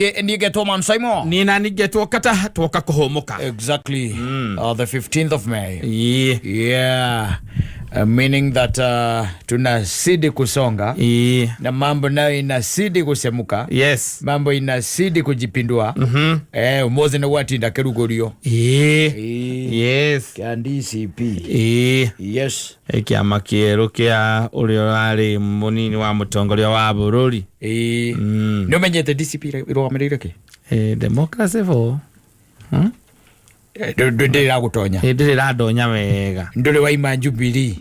Niĩ ngetwo Man Simon. Niĩ nani ngetwo Kata, twoka kũhũmũka. Exactly. The 15th of May. Ĩĩ. Yeah. Meaning that tunazidi kusonga na mambo nayo inazidi kusemuka. Mambo inazidi kujipindua. Eh, umuthi nĩ gwatinda kĩrugũrio. Ĩĩ. Kĩa DCP. Yes. Kĩama kĩerũ kĩa ũrĩa ũrarĩ mũnini wa mũtongoria wa bũrũri. Ĩĩ. Nĩ ũmenyete DCP ĩrũgamĩrĩire kĩ? Democracy for Ndĩrĩ ĩragũtonya. Ndĩrĩ ĩrandonya wega. Ndũrĩ waima Jubilee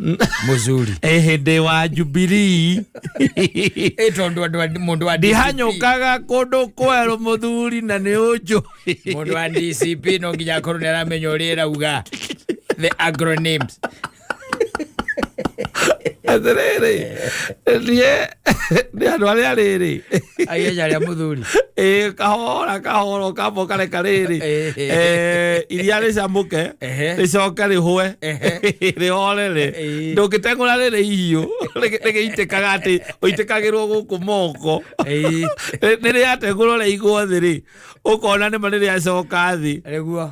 mũzuri. Hĩndĩ wa Jubilee. Ĩ tondũ andũ mũndũ wa DCP Ndihanyũkaga kũndũ kwerũ mũthuri na nĩ ũnjũĩ. Mũndũ wa DCP no nginya akorwo nĩ aramenya ũrĩa ĩrauga. The acronyms. Atĩrĩrĩ, niĩ nĩ andũ arĩa rĩrĩ. Aigenya rĩa mũthuri. Ĩĩ, kahora kahora ũkamba ũkareka rĩrĩ. Iria rĩcamũke, rĩcoke rĩhũe, rĩhorere. Ndũngĩteng'ũra rĩrĩ ihiũ, rĩgĩitĩkaga atĩ ũitĩkagĩrwo gũkũ moko. Rĩrĩa teng'ũrwo rĩaigwo thĩ rĩ, ũkona nĩma rĩrĩa coka thĩ. Nĩguo.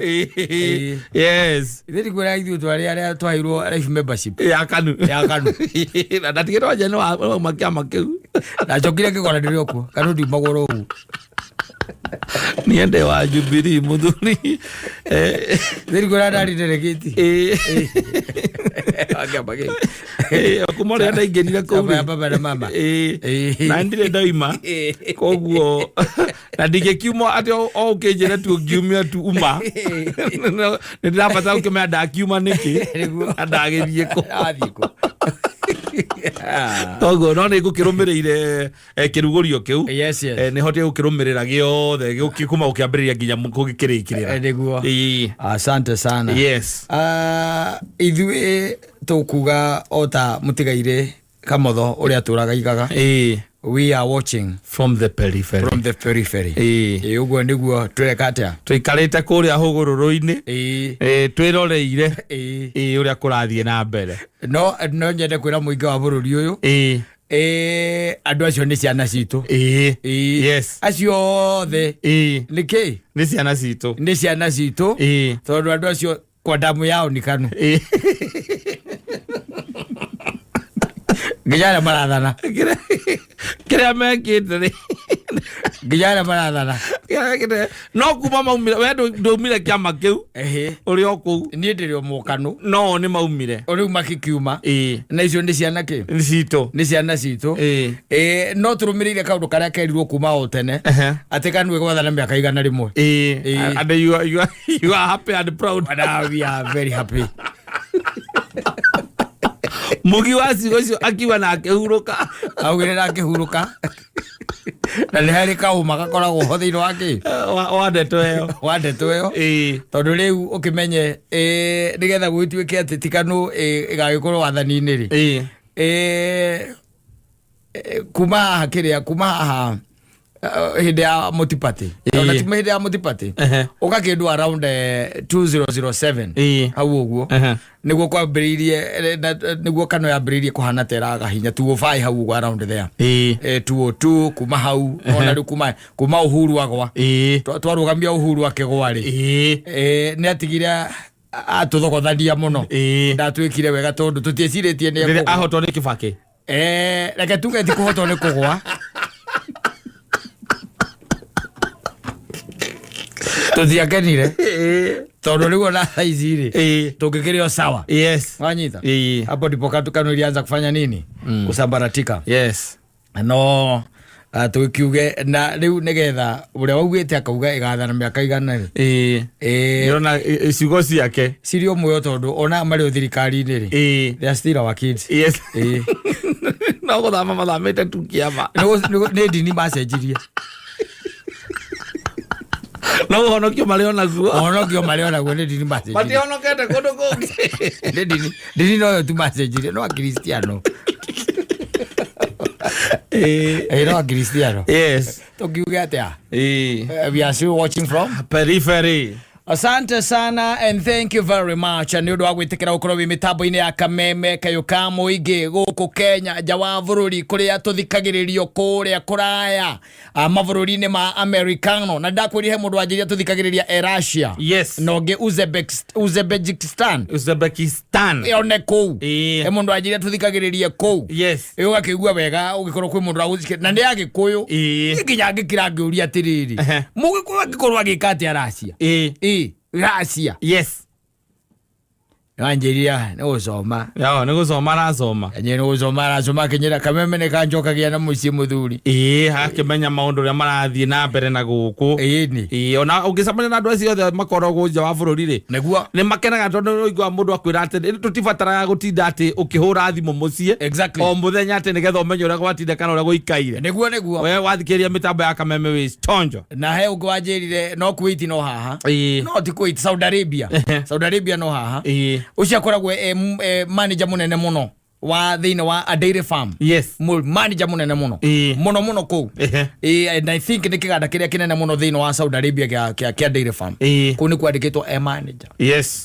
Yes. Ithuĩ ndikwĩra ithuĩ twarĩ arĩa twaheirwo life membership. Ya KANU. Ya KANU. Na ndatigĩrwo nja nĩ wauma kĩama kĩu. Ndacokire ngĩkora ndĩrĩ o kuo. KANU ndiumagwo oro ũguo. Niĩ ndĩ wa Jubilee mũthuri. Ithuĩ ndikwĩra ndarĩ delegate. Wa kĩama kĩu. Kuma ũrĩa ndaingĩrire kũu Chama ya rĩ. baba na mama. Na ndirĩ ndoima. Koguo na ndingĩkiuma atĩ o ũkĩnjĩre tu ngiumia tu uma. Nĩ ndĩrabatara gũkĩmenya ndakiuma nĩkĩ Nĩguo. na ndagĩthiĩ kũ. Athiĩ kũ. Koguo no nĩ ngũkĩrũmĩrĩire kĩrugũrio kĩu. Yes. Nĩ hotie gũkĩrũmĩrĩra gĩothe kuma gũkĩambĩrĩria nginya gũgĩkĩrĩkĩrĩra. Nĩguo. Asante sana. Yes. Ah, ithuĩ tũkuga o ta mũtigairĩ Kamotho ũrĩa atũraga igaga. We are watching from the periphery. From the periphery. Ĩĩ, ũguo nĩguo tũreka atĩa? Tũikarĩte kũrĩa hũgũrũrũ-inĩ. Twĩroreire. Ĩĩ, ũrĩa kũrathiĩ na mbere. No nyende kwĩra mũingĩ wa bũrũri ũyũ. Ĩĩ, andũ acio nĩ ciana citũ. Ĩĩ. Acio othe. Nĩ kĩ? Nĩ ciana citũ. Nĩ ciana citũ. Tondũ andũ acio kwa damu yao ni KANU. Nginya arĩa marathana. Kĩrĩa mekĩte rĩ. Nginya arĩa marathana. Kĩrĩa mekĩte, no kuma maumire, we ndũmire kĩama kĩu. Ũrĩ o kũu. Niĩ ndĩrĩ o mũkanu. No nĩ maumire. O rĩu makĩkiuma. Na icio nĩ ciana kĩ? Nĩ citũ. Nĩ ciana citũ. No tũrũmĩrĩire kaũndũ karĩa kerirwo kuma o tene. Atĩ KANU ĩgwathana mĩaka 100. And you are happy and proud. And now we are very happy. Mugi wa ciugo icio akiuga na akĩhurũka. Augire na akĩhurũka. Na nĩ harĩ kaũma gakoragwo ho thĩinĩ wa kĩ? Wa ndeto ĩyo. Wa ndeto ĩyo. Tondũ rĩu ũkĩmenye, nĩgetha gũgĩtuĩke atĩ ti KANU ĩgagĩkorwo wathani-inĩ rĩ. Kuma haha kĩrĩa, kuma haha hĩndĩ ya Multiparty. Ona ti hĩndĩ ya Multiparty. Ũka kĩndũ around 2007. Hau ũguo. Nĩguo kwambĩrĩirie, na, nĩguo KANU yambĩrĩirie kũhana ta ĩraga hinya 205 hau ũguo around there. 202 kuma hau, ona rĩu kuma Uhuru agwa. Twarũgamia Uhuru akĩgwa rĩ. Nĩ atigire atũthogothania mũno. Ndatwĩkire wega tondũ tũtiecirĩtie nĩ Rĩrĩa ekũgwa. ahotwo nĩ Kibaki. Reke tuge ti kũhotwo nĩ kũgwa. Tũtiakenire. Tondũ rĩu ona thaa ici rĩ, tũngĩkĩrĩ o sawa. Wanyita? Hapo ndipo KANU ilianza kufanya nini? Kusambaratika. No tũkiuge na rĩu nĩgetha ũrĩa waugĩte akauga ĩgathana mĩaka 100 rĩ. Ndĩrona ciugo ciake. Cirĩ o muoyo tondũ ona marĩ o thirikari-inĩ rĩ. They are still our kids. No gũthama mathamĩte tu kĩama. Nĩ ndini macenjirie. No ũhonokio marĩ o naguo. Ũhonokio marĩ o naguo nĩ ndini macenjirie. Matihonokete kũndũ kũngĩ. Nĩ ndini noyo tu macenjirie, no Akristiano. No Akristiano. Tũkiuge atĩa? We are still watching from periphery. Asante sana and thank you very much nä å ndå wa gwä tä kä ra gå korwo wä mä tambo-inä ya Kameme kayå ka må ingä gå kå Kenya, nja wa bå rå ri kå rä a tå thikagä rä rio kå rä a kå raya mabå rå ri-inä ma Americano, na ndakwä ria he må ndå wanjä ria tå thikagä rä ria e Russia na å ngä Uzbekistan. Uzbekistan. One kå u he må ndå wanjä ria tå thikagä rä rie kå u. Ä å gakä igua wega å gä korwo kwä må ndå na nä agä kå yå nginya ngä kira ngä å ria atä rä rä må gä kå yå angä korwo agä ka atä a Russia. Ä Russia. Wanjĩria nĩ gũcoma. Yao nĩ gũcoma aracoma. Nĩ gũcoma aracoma, akinyĩra Kameme nĩ kanjokagia na mũciĩ mũthuri. Ĩĩ, akĩmenya maũndũ ũrĩa marathiĩ na mbere na gũkũ. Ĩni. Ĩĩ, ona ũngĩcemania na andũ acio othe makoragwo nja wa bũrũri rĩ, Nĩguo. Nĩ makenaga tondũ ũiguaga mũndũ akwĩra atĩ tũtibataraga gũtinda atĩ ũkĩhũra thimũ mũciĩ o mũthenya atĩ nĩgetha ũmenye ũrĩa gwatinda kana ũrĩa gũikaire. Nĩguo, nĩguo. We wathikĩrĩria mĩtambo ya Kameme wĩ chonjo. Na he ũngĩ wanjĩrire no Kuwait no haha. No ti Kuwait, Saudi Arabia. Saudi Arabia no haha. Ũcio akoragwo e manager mũnene mũno wa thĩinĩ wa a dairy farm. Manager mũnene mũno mũno mũno kũu. And I think nĩ kĩganda kĩrĩa kĩnene mũno thĩinĩ wa Saudi Arabia kĩa dairy farm. Kũu nĩ kwandĩkĩtwo e manager.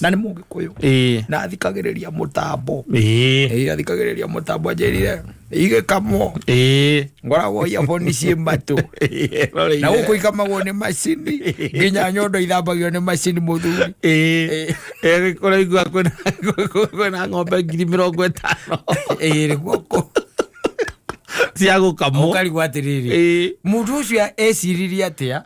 Na nĩ Mũgĩkũyũ. Na athikagĩrĩria mũtambo. Ĩĩ, athikagĩrĩria mũtambo, anjĩrire igĩkamwo ngoragwo earphone ciĩ matũ na gũkũ ikamagwo nĩ macini, nginya nyondo ithambagio nĩ macini, mũthuri. Kũraigua kwĩna ng'ombe 50,000 Ĩĩ, nĩguo kũ cia gũkamwo. Ũkarigwo atĩrĩrĩ, mũndũ ũcio eciririe atĩa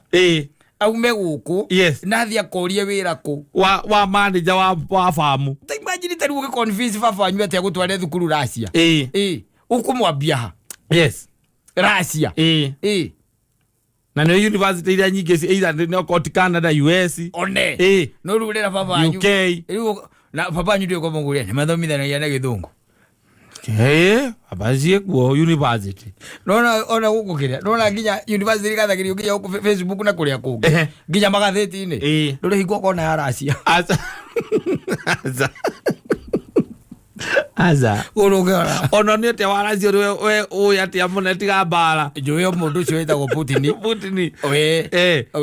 aume gũkũ na athiĩ akorie wĩra kũ? Wa manager wa famu. Ta imagine ta rĩu ũgĩ-convince baba wanyu atĩa gũtware thukuru Russia. Ĩĩ, ũkũmwambia ha? Russia. Ĩĩ. Na nĩ university iria nyingĩ either nĩ okorwo ti Canada, US. One. No rĩu rĩra baba wanyu UK. Rĩu na baba wanyu ndĩũka mũgũria nĩ mathomithanagia na gĩthũngũ. Aba ciĩkuo university. Nona ona gũkũ kĩrĩa nona nginya university igathagĩrio nginya gũkũ Facebook na kũrĩa kũngĩ nginya magathĩti-inĩ. Ndũrĩ hingo ũkona ya Russia. Aca. Aca. Aca. Ũrũngĩona. Ona nĩ atĩa waracio we ũĩ atĩa mũne tiga mbara. Njũĩ o mũndũ ũcio wĩtagwo Putin. Putin. We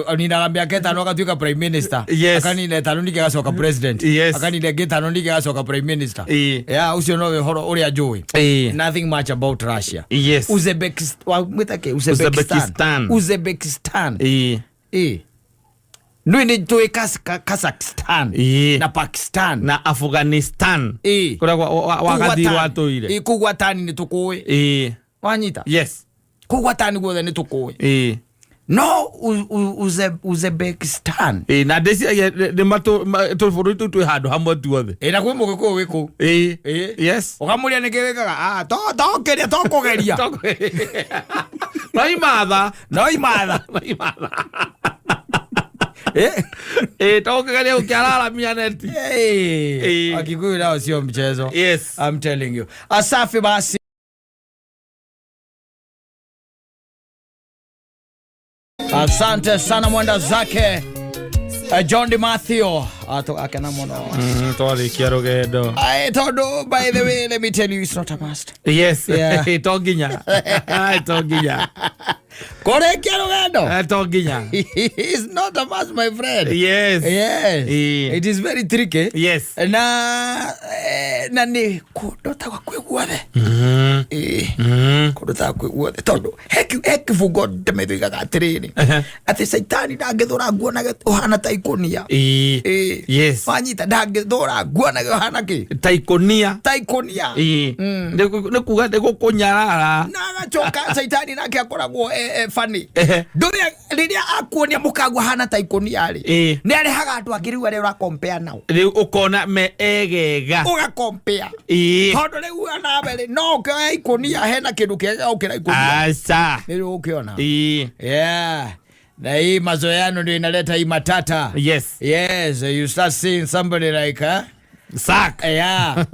aninaga mĩaka 5 agatuĩka prime minister. Akanina 5 ningĩ agacoka president. Akanina ĩngĩ 5 ningĩ agacoka prime minister. Yeah, ũcio nowe ũhoro ũrĩa njũĩ. Nothing much about Russia. Uzbekistan, mwĩta kĩ? Uzbekistan. Uzbekistan. Uzbekistan. Nĩ nĩ njũĩ Kazakhstan na Pakistan. Na Afghanistan. Kũrĩa wagathirwo atũire. Ĩĩ, kũu gwatani nĩ tũkũĩ. Wanyita? Kũu gwatani guothe nĩ tũkũĩ. No Uzbekistan. Ĩĩ, na ndĩciragia nĩ tũbũrũri tũu twĩ handũ hamwe tuothe. Ĩĩ, na kwĩ Mũgĩkũyũ wĩ kũu. Ũkamũria nĩkĩ wĩkaga? Ah, to kĩrĩa to kũgeria. No imatha. No imatha. No imatha. To kũgeria gũkĩararamia neti. Wakikuyu nao sio mchezo. I'm telling you. Asafi basi. Asante sana mwenda zake John Di Mathew akena mũno. Twarĩkia rũgendo. Ai, tondu by the way, let me tell you, it's not a must. Yeah. To nginya. To nginya. Kũrĩkia rũgendo. To nginya. It's not a must, my friend. Yes. It is very tricky. Na nĩ kũndũ ta kwĩ guothe. Ĩĩ. Kũndũ ta kwĩ guothe tondũ he kĩbungo ndĩmethoigaga atĩrĩrĩ atĩ caitani ndangĩthũra nguonage ũhana ta ikũnia. Ĩĩ. Wanyita, ndangĩthũra nguonage ũhana kĩ? Ta ikũnia. Ta ikũnia. Nĩ kuga nĩ gũkũnyarara. Na agacoka caitani nake akoragwo e funny. Ndũrĩa rĩrĩa akuonia mũkagua hana ta ikũnia rĩ, nĩ arehaga andũ angĩ rĩu arĩa ũrakompea nao. Rĩu ũkona me egega. Ũgakompea. Tondũ rĩu nawe rĩ, no ũkĩoya ikũnia hena kĩndũ kĩega gũkĩra ikũnia. Aca. Nĩ rĩu ũkĩona. Yeah. Na hii mazoeano ndio inaleta hii matata. Yes, you start seeing somebody like, huh? Sack. Yeah.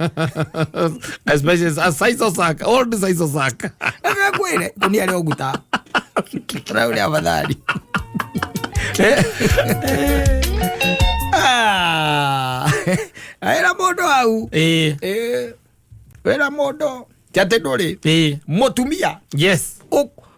Especially a size of sack, old size of sack. Kwire, kunia leo guta. Rau afadhali. Ah. Aira mundu hau. Wĩra mũndũ ti atĩ ndũrĩ mũtumia.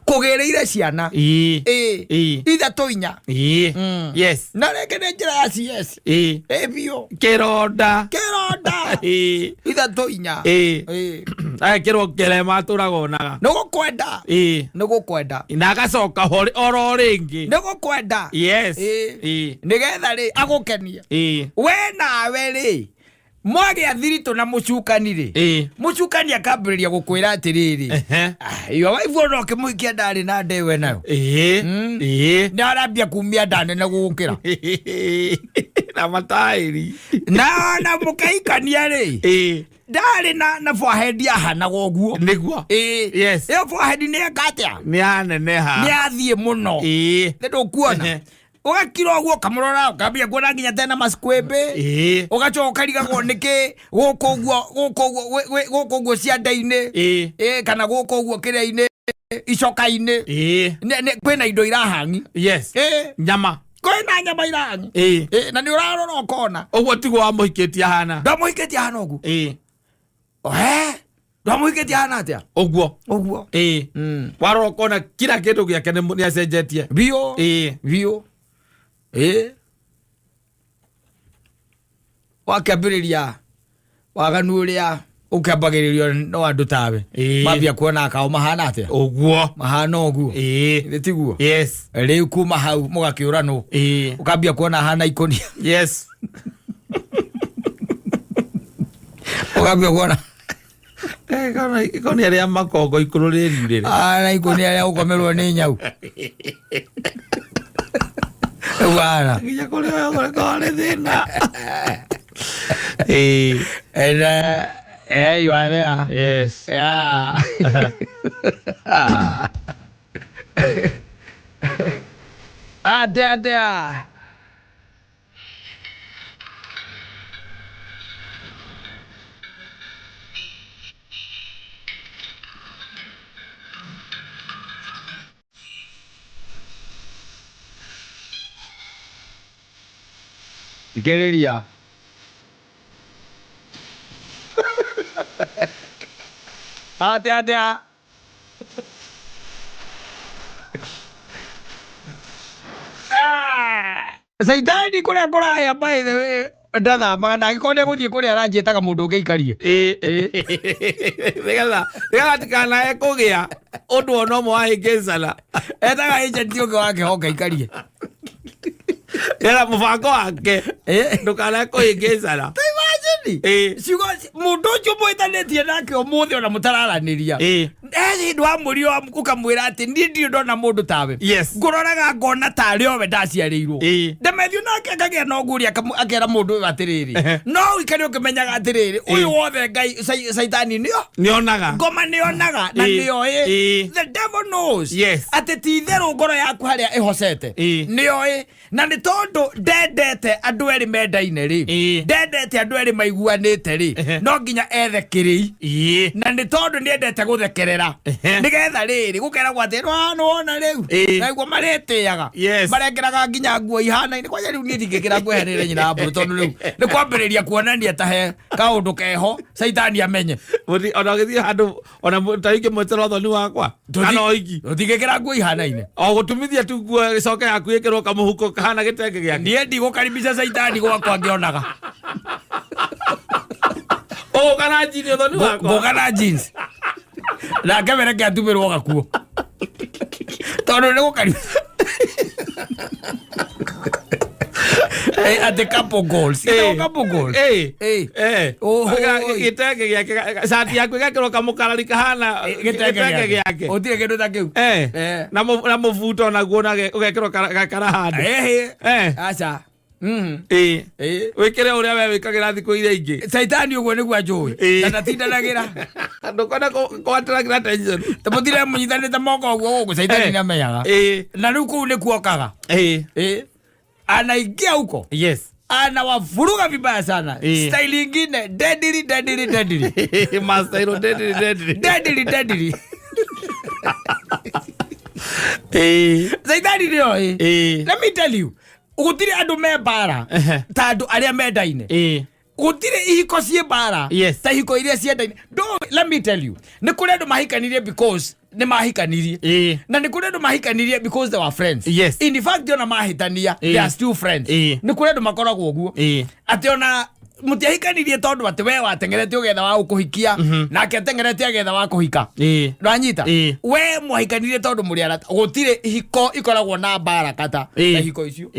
Kũgĩrĩire ciana. Ĩĩ. Ĩĩ. Ĩĩ. Ithatũ inya. Ĩĩ. Yes. Na rĩngĩ nĩ njĩra ya CS. Ĩĩ. Ĩ biũ. Kĩronda. Kĩronda. Ĩĩ. Ithatũ inya. Ĩĩ. Ĩĩ. Agekĩrwo ngerema atũraga onaga. Nĩ gũkwenda. Ĩĩ. Nĩ gũkwenda. Na agacoka ho oro rĩngĩ. Nĩ gũkwenda. Yes. Ĩĩ. Ĩĩ. Nĩgetha rĩ agũkenie. Ĩĩ. We nawe rĩ mwagĩa thiritũ na mũcukani rĩ Ĩĩ. mũcukani akambĩrĩria gũkwĩra atĩrĩrĩ Ehe. your wife ona ũkĩmũhikia ndarĩ na ndewe nayo Ĩĩ. Ĩĩ. nĩ arambia kumia nda nene gũgũkĩra Na mataĩri. na ona mũkahikania rĩ Ĩĩ. ndarĩ na na forehead ahanaga ũguo Nĩguo. Ĩĩ. Yes. Ĩyo forehead nĩ eka atĩa Nĩ aneneha. nĩ athiĩ mũno Ĩĩ. nĩ ndũkuona Ehe. ũgakira ũguo ũkamũrora ũkambia kuona nginya tena maskwĩmbĩ Ĩĩ. ũgacoka ũkarigagwo nĩkĩ gũkũ ũguo gũkũ ũguo gũkũ ũguo cianda-inĩ Ĩĩ. Ĩĩ, kana gũkũ ũguo kĩrĩa-inĩ icoka-inĩ Ĩĩ. Kwĩna indo irahangi Yes. Ĩĩ, Nyama. kwĩna nyama irahangi Ĩĩ. Ĩĩ, na nĩ ũrarora ũkona Ũguo tiguo wamũhikĩtie ahana. ndamũhikĩtie hana ũguo Ĩĩ. Ohe, ndamũhikĩtie hana atĩa Ũguo. ũguo Ĩĩ. Warora ũkona kila kĩndũ gĩake nĩ acenjetie. Biũ. Ĩĩ. Biũ. Ĩĩ, wakĩambĩrĩria waganu ũrĩa ũkĩambagĩrĩrio no andũ tawe Ĩĩ. mambia kuona kao mahana atĩa Ũguo. mahana ũguo Ĩĩ. Ĩ tiguo Yes. rĩu kuma hau mũgakĩũranwo Ĩĩ. ũkambia kuona hana ikũnia Yes. ũkambia kuona Eh, kana ikũnia rĩa makongo ikũrũ rĩriurĩre. hana ikũnia rĩa gũkomerwo nĩ nyau rĩu hana Nginya kũrĩa ũyũ kũrĩkorwo nĩ thĩna. Ĩĩ. And you are there. Yes. Yeah. Atea atea. Thikĩrĩria. Atea atea. Caitani kũrĩa kũraya by the way ndathamaga na angĩkorwo nĩ egũthiĩ kũrĩa aranjĩtaga mũndũ ũngĩ aikarie. Ĩĩ. Nĩgetha nĩgetha ndikanae kũgĩa ũndũ ona ũmwe wahĩngĩcana. Etaga agent ũngĩ wake hoka aikarie. Nĩgetha mũbango wake Ĩĩ. ndũkanae kũhĩngĩcana. Ta imagine. Ĩĩ. Ciugo mũndũ ũcio mwĩtanĩtie nake ũmũthĩ ona mũtararanĩria. Ĩĩ. He hĩndĩ wamwĩrire ũkamwĩra atĩ niĩ ndirĩ ndona mũndũ tawe. Yes. Ngũroraga ngona tarĩ owe ndaciarĩirwo. Ĩĩ. Ndemethio nake akagĩa na ũguũria akera mũndũ ũyũ atĩrĩrĩ. Ehe. No ũikare ũkĩmenyaga atĩrĩrĩ ũyũ wothe Ngai caitani nĩo Nĩonaga. ngoma nĩonaga na Ĩĩ. nĩoĩ. Ĩĩ. The devil knows Yes. atĩ ti itherũ ngoro yaku harĩa ĩhocete Ĩĩ. nĩoĩ na nĩ tondũ ndendete andũ erĩ mendaine rĩ Ĩĩ. ndendete andũ erĩ maiguanĩte rĩ Ehe. no nginya ethe kĩrĩi Ĩĩ. na nĩ tondũ nĩendete gũthekerera Ehe. nĩgetha rĩrĩ gũkeragwo atĩ nĩwona rĩu Ĩĩ. naguo marĩtĩaga Yes. marekĩraga nginya nguo ihanaine kwanja rĩu niĩ ndingĩkĩra nguo ihanĩre nyina wa mbũrũ tondũ rĩu nĩ kwambĩrĩria kuonania ta he kaũndũ keho caitani amenye Ona ũgĩthiĩ handũ ona ta ingĩ mwetera ũthoni wakwa kana oiki tũtingĩkĩra nguo ihanaine o gũtumithia tu nguo ĩcoke yaku ĩkĩrwo kamũhuko kahana gĩtenge gĩake niĩ ndigũkaribisha caitani gwakwa ngĩonaga ũgũka na njini ũthoni wakwa ngũka na jeans na ngemereke atumĩrwo gakuo tondũ nĩ gũkaribisha atĩ couple goals Ĩĩ. Ĩtagwo couple goals Ĩĩ. Ĩĩ. Ĩĩ. Oho. Gĩtenge gĩake cati yaku ĩgekĩrwo kamũkarari kahana gĩtenge gĩake gũtirĩ kĩndũ ta kĩu Eh. Eh. Na na mũbuto naguo ũgekĩrwo gakara handũ Ĩhĩ. Eh. aca Ĩĩ. Ĩĩ. Wĩkĩre ũrĩa we wĩkagĩra thikũ iria ingĩ caitani ũguo nĩguo anjũĩ Ĩĩ. na ndatindanagĩra ndũkwenda kũatĩragĩra tension ta mũtire mũnyitanĩte moko ũguo gũkũ caitani Eh. nĩamenyaga Ĩĩ. na rĩu kũu nĩkuokaga Ĩĩ. Ĩĩ. Anaingia huko Yes. anawavuruga vibaya sana Ĩĩ. style ingine deadly deadly deadly Master deadly deadly. deadly deadly Ĩĩ. caitani nĩoĩ Ĩĩ. let me tell you gũtirĩ andũ me mbara Ehe. ta andũ arĩa mendaine Ĩĩ. gũtirĩ ihiko ciĩ mbara Yes. ta ihiko iria ciendaine. Let me tell you nĩ kũrĩ andũ mahikanirie because Nĩ mahikanirie. Na nĩ kũrĩ andũ mahikanirie because they were friends. In fact, ona mahĩtania, they are still friends. Nĩ kũrĩ andũ makoragwo ũguo, atĩ ona mũtiahikanirie tondũ atĩ we wateng'erete ũgetha wa gũkũhikia, nake ateng'erete agetha wa kũhika. Ndwanyita? Ĩĩ. We mwahikanirie tondũ mũrĩ arata. Gũtirĩ ihiko ikoragwo na mbara kata na ihiko icio.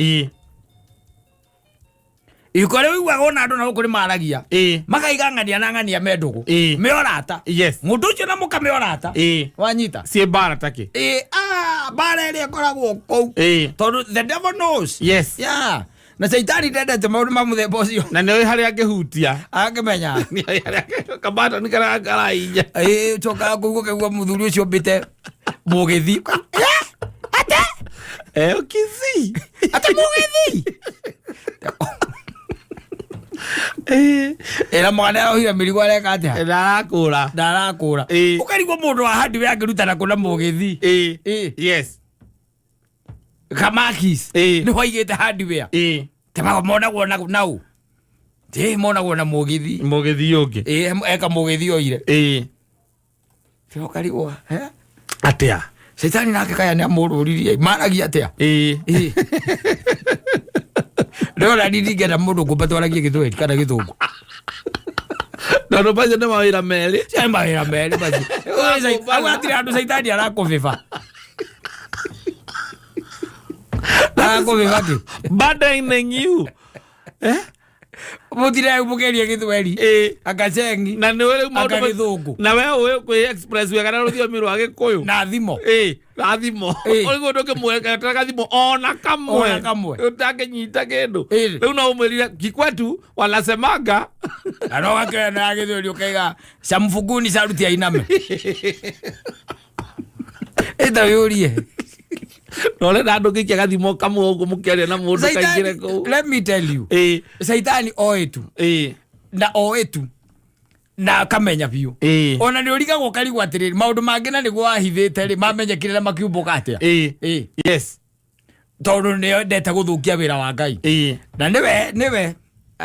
Ihiko rĩu iguaga ona andũ na gũkũ nĩ maragia, makaiga ng'ania na ng'ania me ndũgũ, me ũrata, mũndũ ũcio na mũka me ũrata. Wanyita? Ciĩ mbara takĩ. Ĩĩ, ah, mbara ĩrĩa ĩkoragwo kũu, tondũ the devil knows. Yeah. Na caitani ndendete maũndũ ma mũthemba ũcio. Na nĩ harĩa angĩhutia. Angĩmenya. Nĩ harĩa kabatani karĩa karainya. Ĩĩ, cokaga kũu ũkaigua mũthuri ũcio mbĩte mũgĩthi. Ate? Ũkizi. Ate mũgĩthi? Ĩra mwana arohire mĩrigo, areka atĩa? Ndarakũra. Ndarakũra. Ũkarigwo mũndũ wa hardware angĩrutana kũ na mũgĩthi. Kamakis. Nĩho aigĩte hardware. Temago monagwo na nau. Ĩ, monagwo na mũgithi. Mũgĩthi ũngĩ. Ĩ, eka mũgĩthi oire. Ũkarigwo, eh? Atĩa? Caitani nake kaya nĩ amũrũririe maragia atĩa? Ĩ. Ndĩrona ni ndingĩenda mũndũ ngũmba twaragie Gĩthweri kana Gĩthũngũ. Tondũ macio nĩ mawĩra merĩ. Cia mawĩra merĩ macio. Hau hatirĩ handũ caitani arakũbĩba. Arakũbĩba kĩ? Burdening you. Eh? Mũtire mũkeria Gĩthweri. Akacengi. Na nĩ rĩu maũndũ Aka Gĩthũngũ. Na we ũĩ kwĩ express wega na rũthiomi rwa Gĩkũyũ. Na thimo. Ĩ, na thimo. Ũrĩguo ndũngĩmwetera gathimo ona kamwe. Ona kamwe. Ũtangĩnyita kĩndũ. Rĩu no ũmwĩrire kikwetu wanasemanga. Na no gakĩoya na ya Gĩthweri ũkaiga camfuguni saruti ainame. Ĩta wĩũrie. Na ũrenda ndũngĩikia gathimo kamwe ũguo mũkĩaria na mũndũ kaingĩre kũu. Let me tell you. Caitani oĩ tu. Na oĩ tu. Na akamenya biũ. Ona nĩ ũrigagwo ũkarigwo atĩrĩrĩ, maũndũ mangĩ na nĩguo wahithĩte rĩ, mamenyekire na makiumbũka atĩa? Tondũ nĩ endete gũthũkia wĩra wa Ngai. Na nĩwe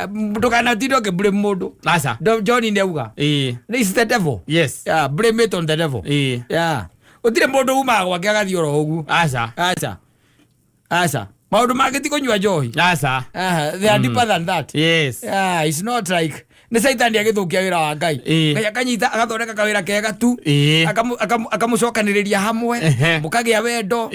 ndũkanatinde ũkĩ blame mũndũ. Aca. John nĩ auga. This is the devil. Yeah, blame it on the devil. Yeah. Gũtirĩ mũndũ umaga gwake agathiĩ oro ũguo. Aca. Aca. Aca. Maũndũ mangĩ ti kũnyua njohi. Aca. Ah, they are deeper than that. Yeah, it's not like nĩ caitani agĩthũkia wĩra wa Ngai. Ngai akanyita agathondeka kawĩra kega tu. Akamũcokanĩrĩria hamwe. Mũkagĩa wendo.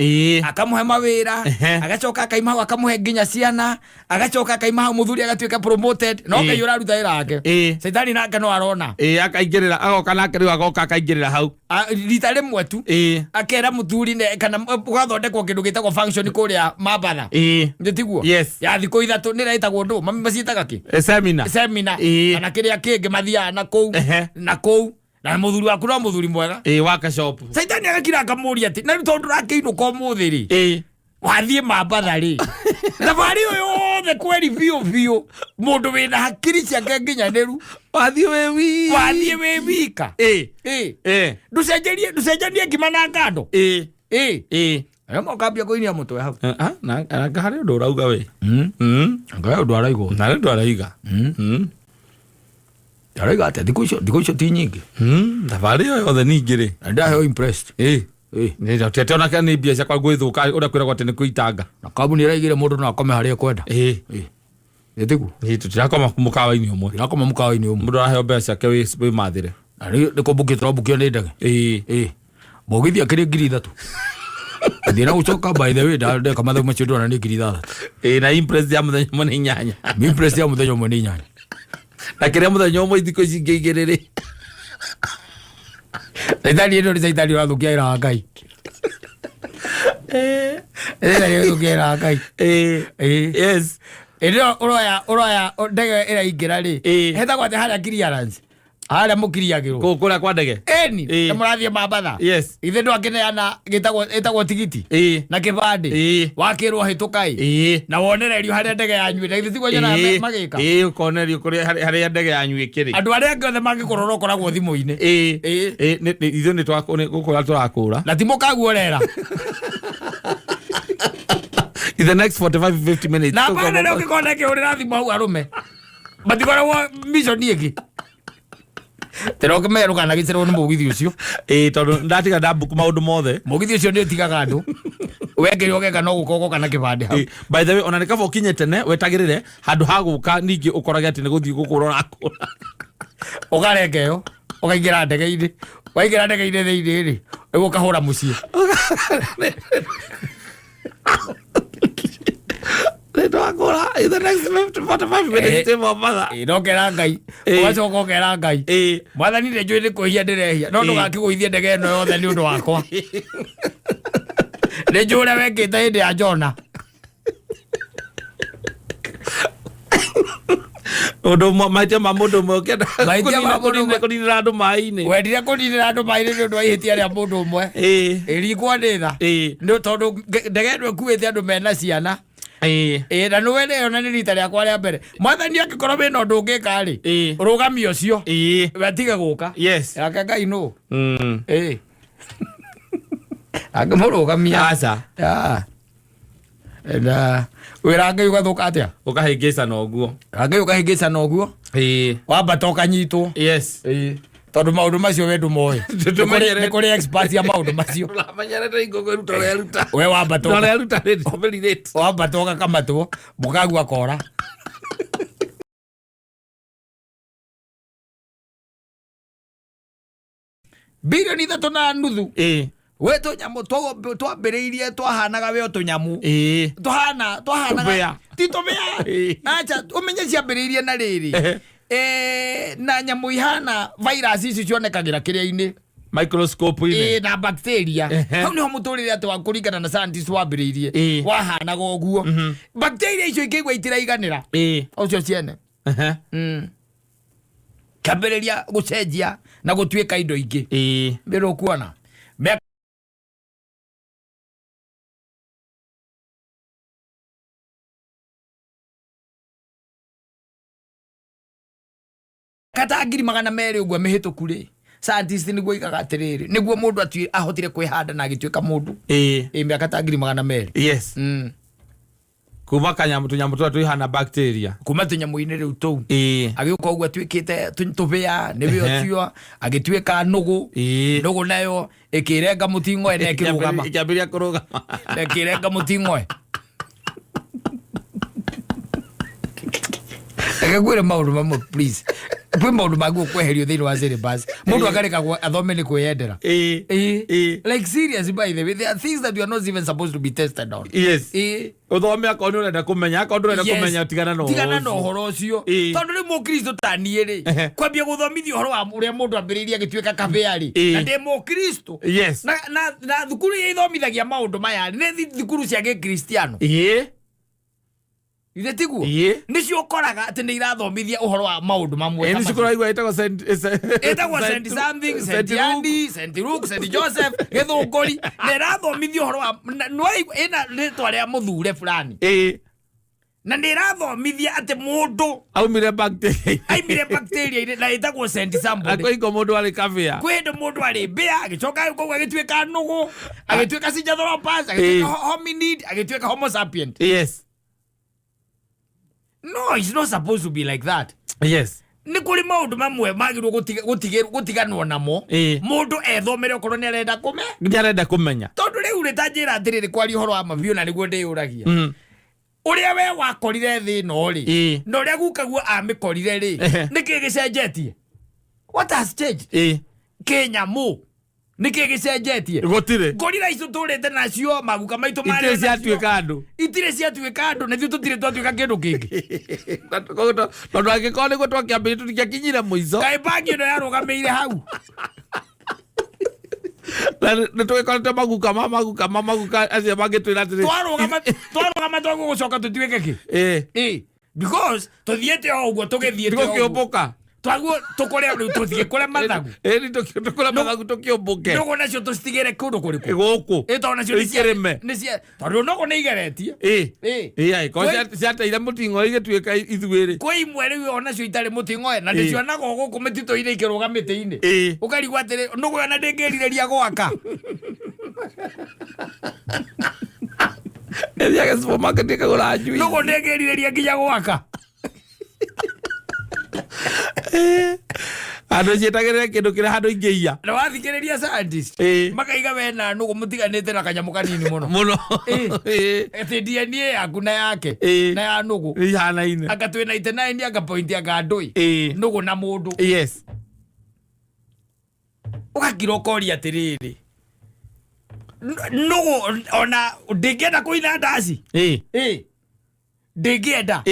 Akamũhe mawĩra. Agacoka akaima hau akamũhe nginya ciana. Agacoka akaima hau mũthuri agatuĩka promoted. No Ngai ũraruta wĩra wake. Caitani nake no arona. Akaingĩrĩra, agoka nake rĩu agoka akaingĩrĩra hau. Rita rĩmwe tu. Akera mũthuri kana gũgathondekwo kĩndũ gĩtagwo function kũrĩa Mambatha. Nĩ tiguo? Yes. Ya thikũ 3 nĩ ĩretagwo ndũ? Mami maciĩtaga kĩ? Seminar. Seminar. Kana kĩrĩa kĩngĩ mathiaga na kũu. Na kũu. Na mũthuri waku no mũthuri mwega. Waka shop. Caitani agakira akamũria atĩ, na rĩu tondũ ndũrakĩinũka ũmũthĩ rĩ. Wathiĩ Mambatha rĩ. Thabarĩ ĩyo yothe kweri biũ biũ. Mũndũ wĩna hakiri ciake nginyanĩru. Wathiĩ wĩ wika. Wathiĩ wĩ wika. Ndũcenjanie ngima na ngando. Arĩa mokambia kũinia mũtwe hau. Na anga harĩ ũndũ ũrauga we. Anga harĩ ũndũ arauga. Na harĩ ũndũ arauga. Arauga atĩa? Thikũ icio ti nyingĩ. Thabarĩ ĩyo yothe ningĩ rĩ. Na ndaheo impressed. Nĩ ndio, tete ona kana nĩ mbia ciakwa gwĩthũka ũrĩa kwĩragwo atĩ nĩ kwĩitanga. Na kambuni ĩraigire mũndũ no akome harĩa ekwenda. Nĩ tiguo? Tũtirakoma mũkawa-inĩ ũmwe. Tũtirakoma mũkawa-inĩ ũmwe. Mũndũ araheo mbeca ciake wĩ mathĩre. Na nĩ kũmbũkio tũrambũkio nĩ ndege. Mũgithi akĩrĩ 3,000. Thiĩ na gũcoka, by the way, ndeka mathabu macio ndona nĩ 6,000. Na impress ya mũthenya ũmwe nĩ 8. Impress ya mũthenya ũmwe nĩ 8. Na kĩrĩa mũthenya ũmwe ithikũ ici ingĩ igĩrĩ rĩ. Caitani ĩno nĩ caitani ũrathũkia wĩra wa Ngai. Caitani ũrathũkia wĩra wa Ngai. Ĩndĩ ĩyo ũroya ndege ĩraingĩra rĩ. Hetagwo atĩ harĩa clearance. Harĩa mũkiriagĩrwo. Kũu kũrĩa kwa ndege. Ĩni, nĩ mũrathiĩ Mambatha. Ithe ndwakĩneana ĩtagwo tigiti. Na kĩbandĩ. Wakĩrwo hĩtũka ĩ. Na wonererio harĩa ndege yanyu ĩrĩ. Na githĩ tiguo nyonaga magĩka? Ũkonererio kũrĩa harĩa ndege yanyu ĩkĩrĩ. Andũ arĩa angĩ othe mangĩkũrora ũkoragwo thimũ-inĩ. Ithuĩ nĩ gũkũra tũrakũra. Na ti mũkaguo ũrera. In the next 45-50 minutes. Na bana rĩu ũngĩkorwo na kĩhũrĩra thimũ hau arũme. Matikoragwo mission ĩngĩ. Tero ũkĩmenya ndũkanagĩcererwo nĩ mũgithi ũcio. Ĩĩ, tondũ ndatiga ndambuku maũndũ mothe. Mũgithi ũcio nĩ ũtigaga andũ. Wekĩrwo ũgeka no gũka ũgoka na kĩbandĩ hau. Ĩĩ, by the way, ona nĩ kaba ũkinye tene wetagĩrĩre handũ ha gũka ningĩ ũkorage atĩ nĩ gũthiĩ gũkũra ũrakũra. Ũkarenga ĩyo, ũkaingĩra ndege-inĩ. Waingĩra ndege-inĩ thĩinĩ rĩ, rĩu ũkahũra mũciĩ. Nĩtwakũra in the next 50, 45 minutes Eh. twĩ Mombatha. Ĩĩ, no ũkera Ngai. Ĩĩ. Ũgacoka ũkera Ngai. Ĩĩ. Mwathani nĩ njũĩ nĩ kwĩhia ndĩrehia no ndũgakĩgũithie ndege ĩno yothe nĩ ũndũ wakwa. Nĩ njũĩ ũrĩa wekĩte hĩndĩ ya Jona. Ũndũ ũmwe, mahĩtia ma mũndũ ũmwe ũkĩenda Mahĩtia ma mũndũ ũmwe. kũninĩra andũ maĩ-inĩ. Wendire kũninĩra andũ maĩ-inĩ nĩ ũndũ wa ihĩtia rĩa mũndũ ũmwe. Ĩĩ. Ĩringwo nĩ tha. Ĩĩ. Nĩ tondũ ndege ĩno ĩkuĩte andũ mena ciana. Ĩĩ. Ĩĩ, na nĩwe rĩo na nĩ rita rĩakwa rĩa mbere. Mwathani angĩkorwo wĩna ũndũ ũngĩka rĩ, Ĩĩ. rũgamia ũcio. Ĩĩ. We atige gũka. Yes. Yake Ngai nũ? Ĩĩ. Angĩmũrũgamia. Aca. Ah. Na wĩra Ngai ũgathũka atĩa? Ũkahĩngĩcana ũguo. Ngai ũkahĩngĩcana ũguo. Ĩĩ. Wambata ũkanyitwo. Yes. Ĩĩ. Tondũ maũndũ macio we ndũmoĩ. Tũmenyerete. Nĩ kũrĩ experts ya maũndũ macio. Ũramenyerete ingũkũ ĩruta ũrĩa ĩruta. We wambata Na ũrĩa ĩruta nĩ ndũmĩrirĩte. wambata ũgakamatwo mũkagua kora. Bilioni 3.5. Ĩĩ. We tũnyamũ twambĩrĩirie twahanaga we o tũnyamũ. Ĩĩ. Twahana twahanaga Tũbĩa. ti tũbĩa. Ĩĩ. Acha ũmenye ciambĩrĩirie na rĩrĩ. Ehe. Na nyamũ ihana virus ici cionekagĩra kĩrĩa-inĩ. Microscope-inĩ. Ĩĩ, na bacteria. Ehe. Hau nĩho mũtũrĩre atĩ wa kũringana na scientist wambĩrĩirie. Ĩĩ. Wahanaga ũguo. Bacteria icio ikĩigua itiraiganĩra. Ĩĩ. Ũcio ciene. Ehe. Kĩambĩrĩria gũcenjia na gũtuĩka indo ingĩ. Ĩĩ. Mbere ũkuona. Mĩaka ta 200,000 ũguo mĩhĩtũku rĩ, scientist nĩguo oigaga atĩrĩrĩ, nĩguo mũndũ ahotire kwĩhanda na agĩtuĩka mũndũ. Ĩĩ. Ĩ mĩaka ta 200,000. Yes. Kuma kanyamũ tũnyamũ tũrĩa twĩhana bacteria. Kuma tũnyamũ-inĩ rĩu tũu. Ĩĩ. Agĩũka ũguo atuĩkĩte tũbĩa nĩwe Ehe. ũcio agĩtuĩka nũgũ. Ĩĩ. Nũgũ nayo ĩkĩrenga mũting'oe na ĩkĩrũgama. Ĩkĩambĩrĩria kũrũgama. Na ĩkĩrenga mũting'oe. Reke ngwĩre maũndũ mamwe please. Kwĩ maũndũ mangĩ ũkweherio thĩinĩ wa syllabus. Mũndũ akarekagwo athome nĩ kwĩyendera. Ĩĩ. Ĩĩ. Ĩĩ. Like serious by the way, there are things that you are not even supposed to be tested on. Yes. Ĩĩ. Ũthome akorwo nĩ ũrenda kũmenya, akorwo ndũrenda Yes. kũmenya tigana na ũhoro tigana na ũcio. ũhoro ũcio. Ĩĩ. Tondũ rĩu mũkristo ta niĩ rĩ, Ehe. kwambia gũthomithia ũhoro wa ũrĩa mũndũ ambĩrĩirie agĩtuĩka kabĩa rĩ, Ĩĩ. na ndĩ mũkristo. Yes. Na thukuru iria ithomithagia maũndũ maya rĩ, nĩ thukuru cia gĩkristiano. Ĩĩ. Githĩ tiguo? Ĩĩ. Nĩcio ũkoraga atĩ nĩ irathomithia ũhoro wa maũndũ mamwe Ĩĩ, ta nĩ macio. cukuru waigua ĩtagwo Ĩtagwo St. something, St. Andy, St. Luke, St. Joseph, Gĩthũngũri, na ĩrathomithia ũhoro wa nĩwaigua ĩna rĩtwa rĩa mũthure fulani. Ĩĩ. Na nĩ ĩrathomithia atĩ mũndũ Aumire bacteria. aimire bacteria-inĩ na ĩtagwo St. Na somebody. kwĩ hingo mũndũ arĩ kabĩa. Kwĩ hĩndĩ mũndũ arĩ mbĩa, agĩcoka kũu agĩtuĩka nũgũ, agĩtuĩka Sinjanthropus, agĩtuĩka Ĩĩ. hominid, agĩtuĩka homo sapient. Yes. No, it's not supposed to be like that. Yes. Nĩ kũrĩ maũndũ mamwe magĩrĩirwo gũtiganwo namo. Ĩĩ. Mũndũ ethomere okorwo nĩ arenda kũme. Nĩ arenda kũmenya. Tondũ rĩu rĩ, ta njĩra atĩrĩrĩ, kwaria ũhoro wa mabiũ na nĩguo ndĩyũragia. Ũrĩa we wakorire thĩ ĩno rĩ, Ĩĩ. na ũrĩa gukaguo amĩkorire rĩ, Ehe. nĩkĩ gĩcenjetie? What has changed? Ĩĩ. Kĩnyamũ. Nĩkĩ gĩcenjetie? Gũtirĩ. Ngorira icio tũrĩte nacio, maguka maitũ marĩ Itirĩ nacio. ciatuĩka andũ. Itirĩ ciatuĩka andũ, na ithuĩ tũtirĩ twatuĩka kĩndũ kĩngĩ. Tondũ angĩkorwo nĩguo twakĩambĩrĩria tũtingĩakinyire mũico. Kaĩ bangi ĩno yarũgamĩire hau. Na nĩ tũgĩkorete maguka ma maguka ma maguka acio mangĩtwĩra atĩrĩ. Twarũgama twagwo gũcoka tũtuĩke kĩ? Ĩĩ. Ĩĩ. Because tũthiĩte o ũguo tũgĩthiĩte o ũguo. Tũgũkĩũmbũka. Twaguo tũkore rĩu tũthiĩ kũrĩa mathagu. Ĩĩ, nĩ tũkũre mathagu tũkĩũmbũke. Nũgũ nacio tũcitigĩre kũndũ kũrĩkũ? Gũkũ. Ĩĩ, tondũ nacio Ikĩrĩme. nĩ cia tondũ nũgũ nĩ igeretie. Ĩĩ. Ĩĩ. Ĩĩ, angĩkorwo ciateire mũting'oe igĩtuĩka ithuĩ rĩ. Kwĩ imwe rĩu onacio itarĩ mũting'oe na Ĩĩ. ndĩcionaga o gũkũ mĩtitũ-inĩ ikĩrũga mĩtĩ-inĩ. Ĩĩ. Ũkarigwo atĩrĩ, nũgũ ĩyo na ndĩngĩrirĩria gwaka. Ĩthiage supermarket ĩkagũra njuici. Nũgũ ndĩngĩrirĩria nginya gwaka. Handũ ciĩtagĩrĩre kĩndũ kĩrĩa handũ ingĩiya. Na wathikĩrĩria scientist makaiga we na nũgũ mũtiganĩte na kanyamũ kanini mũno. Mũno. Atĩ DNA yaku na yake na ya nũgũ ihanaine. Anga twĩ 99 anga point anga ndũĩ nũgũ na mũndũ. Ũgakira ũkoria atĩrĩrĩ, nũgũ ona ndĩngĩenda kũina ndaci. Ndĩngĩenda.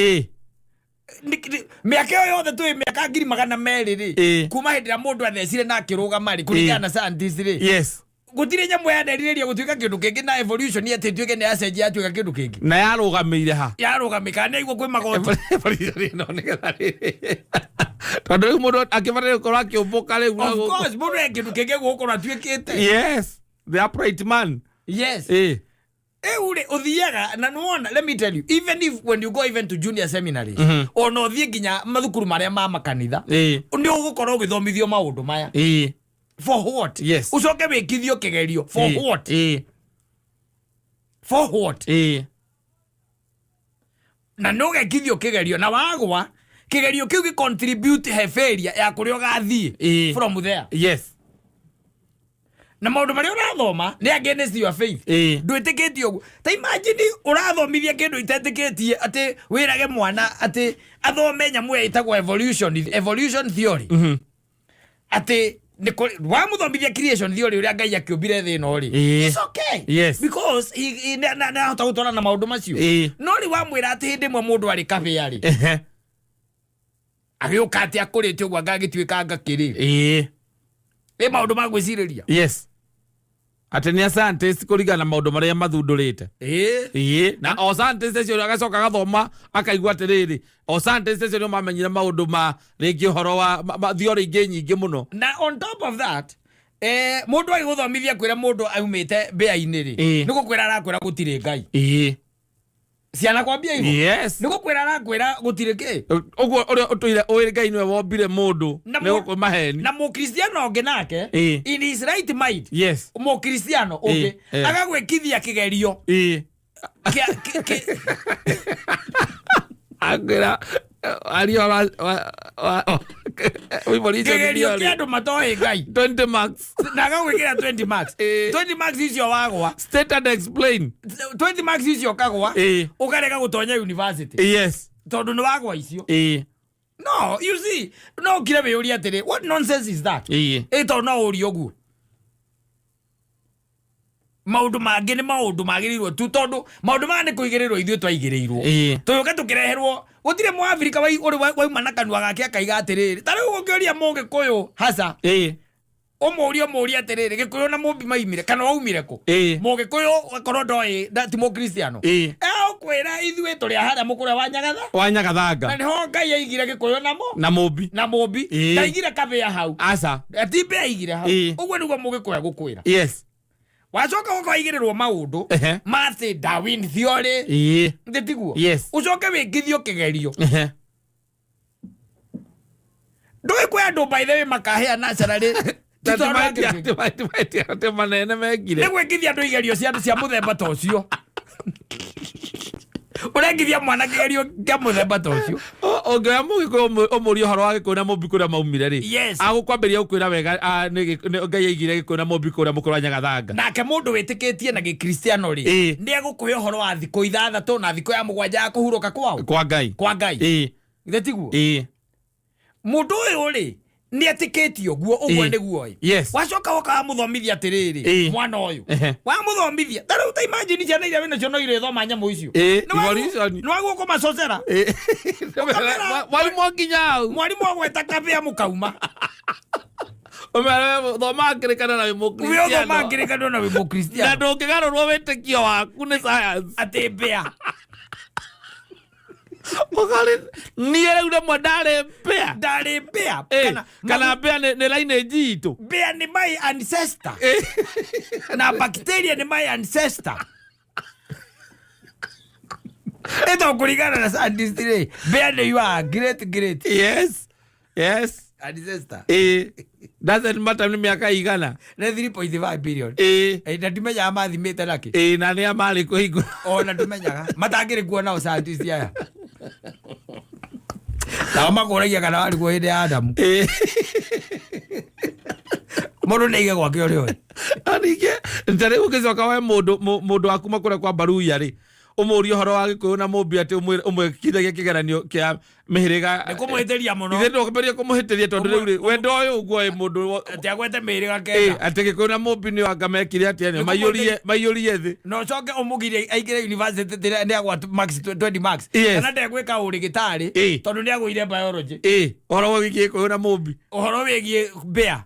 Mĩaka ĩyo yothe twĩ mĩaka 200,000 rĩ, kuma hĩndĩ ĩrĩa mũndũ athecire na akĩrũgama rĩ, kũringana na scientist rĩ, gũtirĩ nyamũ yanderirĩria gũtuĩka kĩndũ kĩngĩ na evolution atĩ ĩtuĩke nĩ yacenjia yatuĩka kĩndũ kĩngĩ. Na yarũgamĩire ha? Yarũgamĩ kana nĩ aigua kwĩ magoti. Evolution ĩno nĩgetha rĩrĩ, tondũ rĩu mũndũ akĩbataire gũkorwo akĩũmbũka rĩu na Of gũkũ. course, mũndũ e kĩndũ kĩngĩ gũkorwo atuĩkĩte. Yes, the upright man. Rĩu rĩ, ũthiaga na nĩwona, let me tell you, even if when you go even to junior seminaries, ona ũthiĩ nginya mathukuru marĩa ma makanitha, nĩ ũgũkorwo ũgĩthomithio maũndũ maya. For what? Ũcoke wĩkithio kĩgerio for what? For what? Na nĩ ũgekithio kĩgerio na wagwa kĩgerio kĩu gĩ contribute he failure ya kũrĩa ũgathiĩ from there. Na maũndũ marĩa ũrathoma nĩ against your faith. Ndwĩtĩkĩtie ũguo. Ta imagine ũrathomithia kĩndũ itetĩkĩtie, atĩ wĩrage mwana atĩ athome nyamũ ĩyo ĩtagwo evolution theory, atĩ nĩ wamũthomithia creation theory, ũrĩa Ngai akĩũmbire thĩ ĩno rĩ, it's okay, because nĩ ahota gũtwarana na maũndũ macio. No rĩ, wamwĩra atĩ hĩndĩ ĩmwe mũndũ arĩ kabĩa rĩ, agĩũka atĩ akũrĩte ũguo anga agĩtuĩka ngakĩrĩ, ĩ maũndũ ma gwĩcirĩria. Yes, atĩ nĩ a scientist kũringana na maũndũ marĩa mathundũrĩte. Na o scientist acio agacoka agathoma akaigua atĩrĩrĩ, o scientist acio nĩo mamenyire maũndũ ma rĩngĩ ũhoro wa theory ingĩ nyingĩ mũno. Na on top of that, mũndũ agĩgũthomithia kwĩra mũndũ aumĩte mbĩa-inĩ rĩ, nĩ gũkwĩra arakwĩra gũtirĩ Ngai. Ciana kwambia hivyo. Nĩ gũkwĩra arakwĩra gũtirĩ kĩ. Ũguo ũrĩa ũtũire ũĩ Ngai nĩwe wombire mũndũ Na nĩ gũkũ maheni. Na mũkristiano ũngĩ nake, in his right mind, mũkristiano ũngĩ agagwĩkithia kĩgerio Akwĩra aria wa evolution kĩgerio theory. Kĩa andũ matoĩ Ngai. 20 marks. Na agagwĩkĩra 20 marks. 20 marks icio wagwa, State and explain. 20 marks icio ũkagwa, ũkarega gũtonya university tondũ nĩ wagwa icio. No you see, no ũkire wĩyũrie atĩrĩ, what nonsense is that? Ĩ tondũ no ũrie ũguo, maũndũ mangĩ nĩ maũndũ magĩrĩirwo tu, tondũ maũndũ maya nĩ kũigĩrĩrwo ithuĩ twaigĩrĩirwo. Tũgĩũka tũkĩreherwo, gũtirĩ mũabirika ũrĩ wauma na kanua gake akaiga atĩrĩrĩ, ta rĩu ũngĩũria mũgĩkũyũ haca, ũmũrie atĩrĩrĩ, Gĩkũyũ na mũmbi maimire kana waumire kũ? Mũgĩkũyũ akorwo ndoĩ ti mũkristiano, egũkwĩra ithuĩ tũrĩ a harĩa mũkũrĩa wa Nyagatha. Wa Nyagathanga. Na nĩho Ngai aigire Gĩkũyũ namo na mũmbi. Na mũmbi. Ndaigire kabĩa hau. Aca. Ti mbĩa aigire hau. Ũguo nĩguo mũgĩkũyũ egũkwĩra. Wacoka ũka waigĩrĩrwo maũndũ ma atĩ Darwin theory, ndĩ tiguo? Yes. Ũcoke wĩkithio kĩgerio. Ndũĩ kwĩ andũ, by the way, makahĩa naturally. Ti tondũ wa kĩndũ kĩngĩ. Atĩ manene mekire. Nĩ gwĩkithia andũ igerio cia mũthemba ta ũcio, ũrekithia mwana kĩgerio kĩa mũthemba ta ũcio. Ũngĩoya mũgĩkũyũ ũmũrie ũhoro wa Gĩkũyũ na mũmbi kũrĩa maumire rĩ, agũkwambĩrĩria gũkwĩra wega, Ngai aigire Gĩkũyũ na mũmbi kũrĩa mũkũrũ wa Nyagathanga. Nake mũndũ wĩtĩkĩtie na gĩkristiano rĩ, nĩ egũkũhe ũhoro wa thikũ 6 na thikũ ya 7 ya kũhurũka kwao. Kwa Ngai. Kwa Ngai. Githĩ tiguo? Mũndũ ũyũ rĩ, nĩ etĩkĩtie ũguo ũguo. Nĩguo ĩ. Wacoka woka wamũthomithia atĩrĩrĩ, mwana ũyũ, wamũthomithia ta rĩu, ta imagine ciana iria wĩnacio no irĩthoma nyamũ icio. Evolution. Nĩ wagwo kũmacocera. Mwarimũ nginya hau. Mwarimũ agweta kabĩa mũkauma. Ũmere thoma ngĩrĩkana na wĩ wĩothoma mũkristiano. Ngĩrĩkano na wĩ Na mũkristiano. ndũngĩgarũrwo wĩtĩkio waku nĩ science. Atĩ mbĩa. Ũkarĩ niĩ rĩu rĩmwe ndarĩ mbĩa. Ndarĩ mbĩa. Kana mbĩa nĩ lineage itũ. Mbĩa nĩ my ancestor na bacteria nĩ my ancestor. Ĩto kũringana na scientist rĩ, mbĩa nĩ your great great ancestor. Doesn't matter nĩ mĩaka igana. Nĩ 3.5 billion. Na ndimenyaga mathimĩte nakĩ. Na nĩa marĩ kũhingũra. Ona ndimenyaga matangĩrĩ kuo nao scientist aya. Nao makũragia kana warĩ kuo hĩndĩ ya Adamu. Mũndũ nĩ aige gwake ũrĩa ũrĩ. Na ningĩ ta rĩu ũngĩcoka we mũndũ mũndũ wa kuma kũrĩa kwa Baruya rĩ, ũmũrie ũhoro wa Gĩkũyũ na Mũmbi atĩ ũmwĩkithagie kĩgeranio kĩa mĩhĩrĩga. Nĩ kũmũhĩtĩria mũno. Ithe ndũkĩmberie kũmũhĩtĩria tondũ rĩu rĩ, we ndoĩ ũguo ĩ mũndũ Atĩ agwete mĩhĩrĩga kenda. Atĩ Gĩkũyũ na Mũmbi nĩ anga mekire atĩa nĩ maiyũrie thĩ. Na ũcoke ũmũgirie aingĩre university nĩ agwa marks 20 marks. Kana ndegwĩka ũrĩgĩtarĩ tondũ nĩ agũire biology. Ũhoro wĩgiĩ Gĩkũyũ na Mũmbi. Ũhoro wĩgiĩ mbĩa.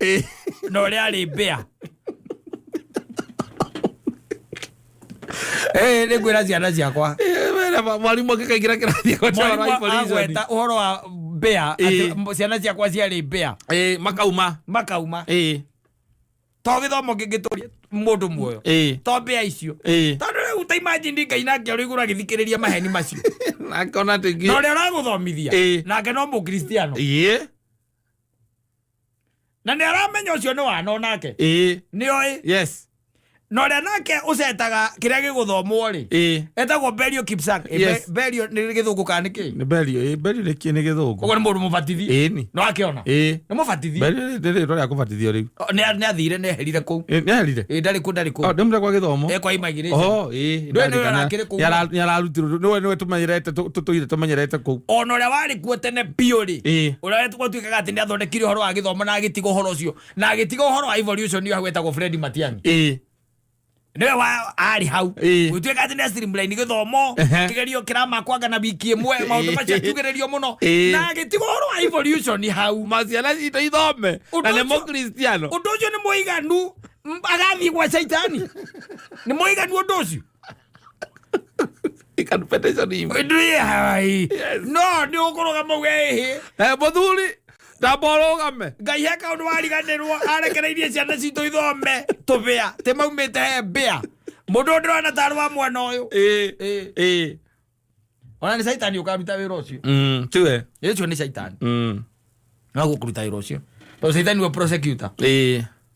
Na ũrĩa arĩ mbĩa. Nĩ ngwĩra ciana ciakwa. Mwarimu akĩkaingĩra kĩrathi agweta ũhoro wa Mwarimu evolution. agweta ũhoro wa mbĩa atĩ ciana ciakwa ciarĩ mbĩa. Makauma. Makauma. To gĩthomo kĩngĩtũria mũndũ muoyo. To mbĩa icio. Tondũ rĩu ta imagine Ngai nake ũrĩ igũrũ agĩthikĩrĩria maheni macio. Akona atĩ Na ũrĩa ũragũthomithia nake no mũkristiano. Na nĩ aramenya ũcio nĩ wana onake. Nĩ oĩ. Yes. Na ũrĩa nake ũcetaga kĩrĩa gĩgũthomwo rĩ. Etagwo Berio Kipsang. Yes. Berio nĩ gĩthũngũ kana nĩ kĩ? Nĩ Berio, Berio nĩ kĩ nĩ gĩthũngũ. Ũguo nĩ mũndũ mũbatithie. Ĩni. No akĩona. Nĩ mũbatithie. Berio nĩ rĩtwa rĩa kũbatithio rĩu. Nĩ athire nĩ eherire kũu. Nĩ eherire? Ndarĩ kũu, ndarĩ kũu. Ndĩ mũrĩa kwa gĩthomo. Kwa immigration. Oh, ĩĩ. Ndũĩ nĩ ũrakĩrĩ kũu. Nĩ ararutirwo, nĩwe tũmenyerete, tũtũire tũmenyerete kũu. Ona ũrĩa warĩ kuo tene biũ rĩ. Ũrĩa gwatuĩkaga atĩ nĩ athondekire ũhoro wa gĩthomo na agĩtiga ũhoro ũcio. Na agĩtiga ũhoro wa evolution nĩ hau etagwo Fred Matiang'i. Nĩwe wa arĩ hau. Gũtuĩka atĩ nĩ streamline gĩthomo, kĩgerio kĩramakwanga na wiki ĩmwe, maũndũ macio akiugĩrĩrio mũno. Na agĩtiga ũhoro wa evolution hau. Maciana citũ ithome. Na nĩ mũkristiano. Ũndũ ũcio nĩ mũiganu, agathiĩ gwa caitani. Nĩ mũiganu ũndũ ũcio. No nĩ ũkũrũgama uge ĩhĩ. Mũthuri, ndamba ũrũgame. Ngai he kaũndũ wariganĩrwo arekereirie ciana citũ ithome tũbĩa tĩ maumĩte he mbĩa. Mũndũ ũyũ ndĩrona tarĩ wa mwana ũyũ. Ona nĩ caitani ũkaruta wĩra ũcio. Tiwe. Ũcio nĩ caitani. No gũkũruta wĩra ũcio. Tondũ caitani nĩwe prosecutor.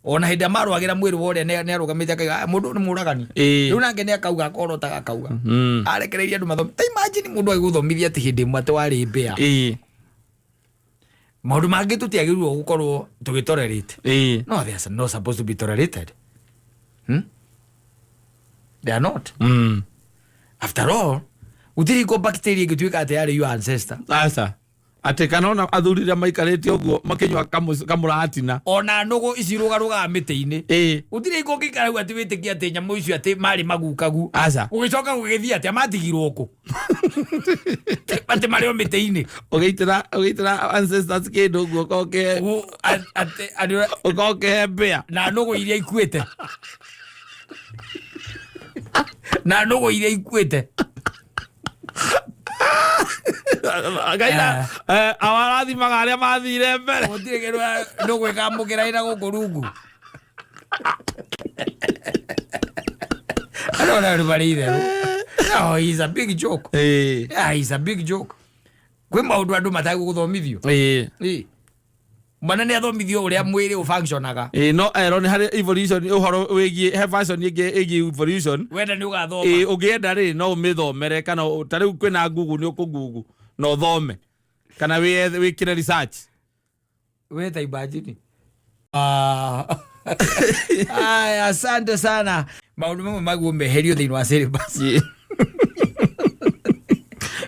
Ona hĩndĩ ĩrĩa marũagĩra mwĩrĩ wa ũrĩa nĩ arũgamĩte akauga, mũndũ nĩ mũragani. Rĩu nake nĩ akauga akorota akauga. Arekereirie andũ mathome. Ta imagine mũndũ agĩgũthomithia atĩ hĩndĩ ĩmwe atĩ warĩ mbĩa. Maũndũ mangĩ tũtiagĩrĩirwo gũkorwo tũgĩtolerate. No, they are not supposed to be tolerated. They are not. After all, gũtirĩ hingo bacteria ĩngĩtuĩka atĩ yarĩ your ancestor. Aca. Atĩ kana ona athuri rĩrĩa maikarĩte ũguo makĩnyua kamũratina. Ona nũgũ ici rũgarũgaga mĩtĩ-inĩ. Gũtirĩ hingo ũngĩikara hau atĩ wĩtĩkie atĩ nyamũ icio atĩ marĩ magukagu. Aca. Gũgĩcoka gũgĩthiĩ atĩa matigirwo kũ? Atĩ marĩ o mĩtĩ-inĩ. Ũgĩitĩra ancestors kĩndũ ũguo ũkorwo ũkĩhe mbĩa. Na nũgũ iria ikuĩte. Na nũgũ iria ikuĩte. Ngai na, awarathimaga arĩa mathire mbere. Gũtirĩ kĩndũ nũgũ ĩkamũkĩra ĩna gũkũ rungu. Andũ ona nĩ marĩ itherũ. No, he's a big joke. Yeah, he's a big joke. Kwĩ maũndũ andũ matagũgũthomithio. Mwana nĩ athomithio ũrĩa mwĩrĩ ũfunctionaga. No erwo nĩ harĩ evolution ũhoro wĩgiĩ he version ĩngĩ ĩgiĩ evolution. Wenda nĩ ũgathoma. Ũngĩenda rĩ no ũmĩthomere kana ta rĩu kwĩna Google nĩ ũkũ-Google na ũthome kana wĩkĩre research. We ta imagine. Aya, asante sana. Maũndũ mamwe maguo meherio thĩinĩ wa syllabus.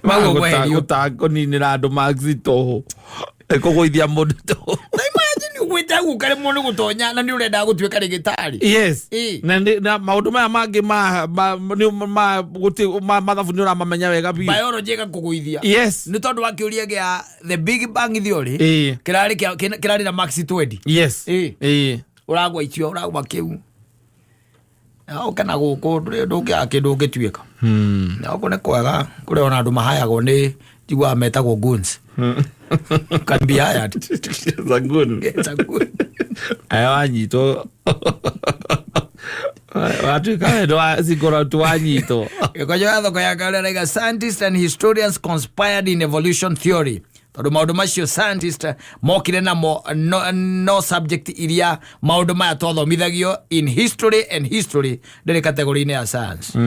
Maguo kweherio. Gũtakũninĩra andũ marks tũhũ. Kũgũithia mũndũ tũhũ. Ta imagine ũgwĩte hau ũkaremwo nĩ gũtonya na nĩ ũrenda gũtuĩka rĩgĩtarĩ. Yes. Na maũndũ maya mangĩ mathabu nĩ ũramamenya wega biũ. Biology ĩgakũgũithia. Yes. Nĩ tondũ wa kĩũria gĩa the Big Bang Theory. Kĩrarĩ na marks 20. Yes. Ũragwa icio, ũragwa kĩu. Na ũke na gũkũ, ndũngĩaga kĩndũ ũngĩtuĩka. Na gũkũ nĩ kwega, kũrĩa ona andũ mahayagwo nĩ njiguaga metagwo goons. Can be hired. It's a goon. It's a goon. Aya wanyitwo. Watuĩka we ndwa cingũra tu wanyitwo. Gĩkonyo ya thoko ya Karura raiga, scientists and historians conspired in evolution theory. Tondũ maũndũ macio scientist mokire namo no, no subject iria maũndũ maya twathomithagio in history and history ndĩrĩ kategori-inĩ ya science.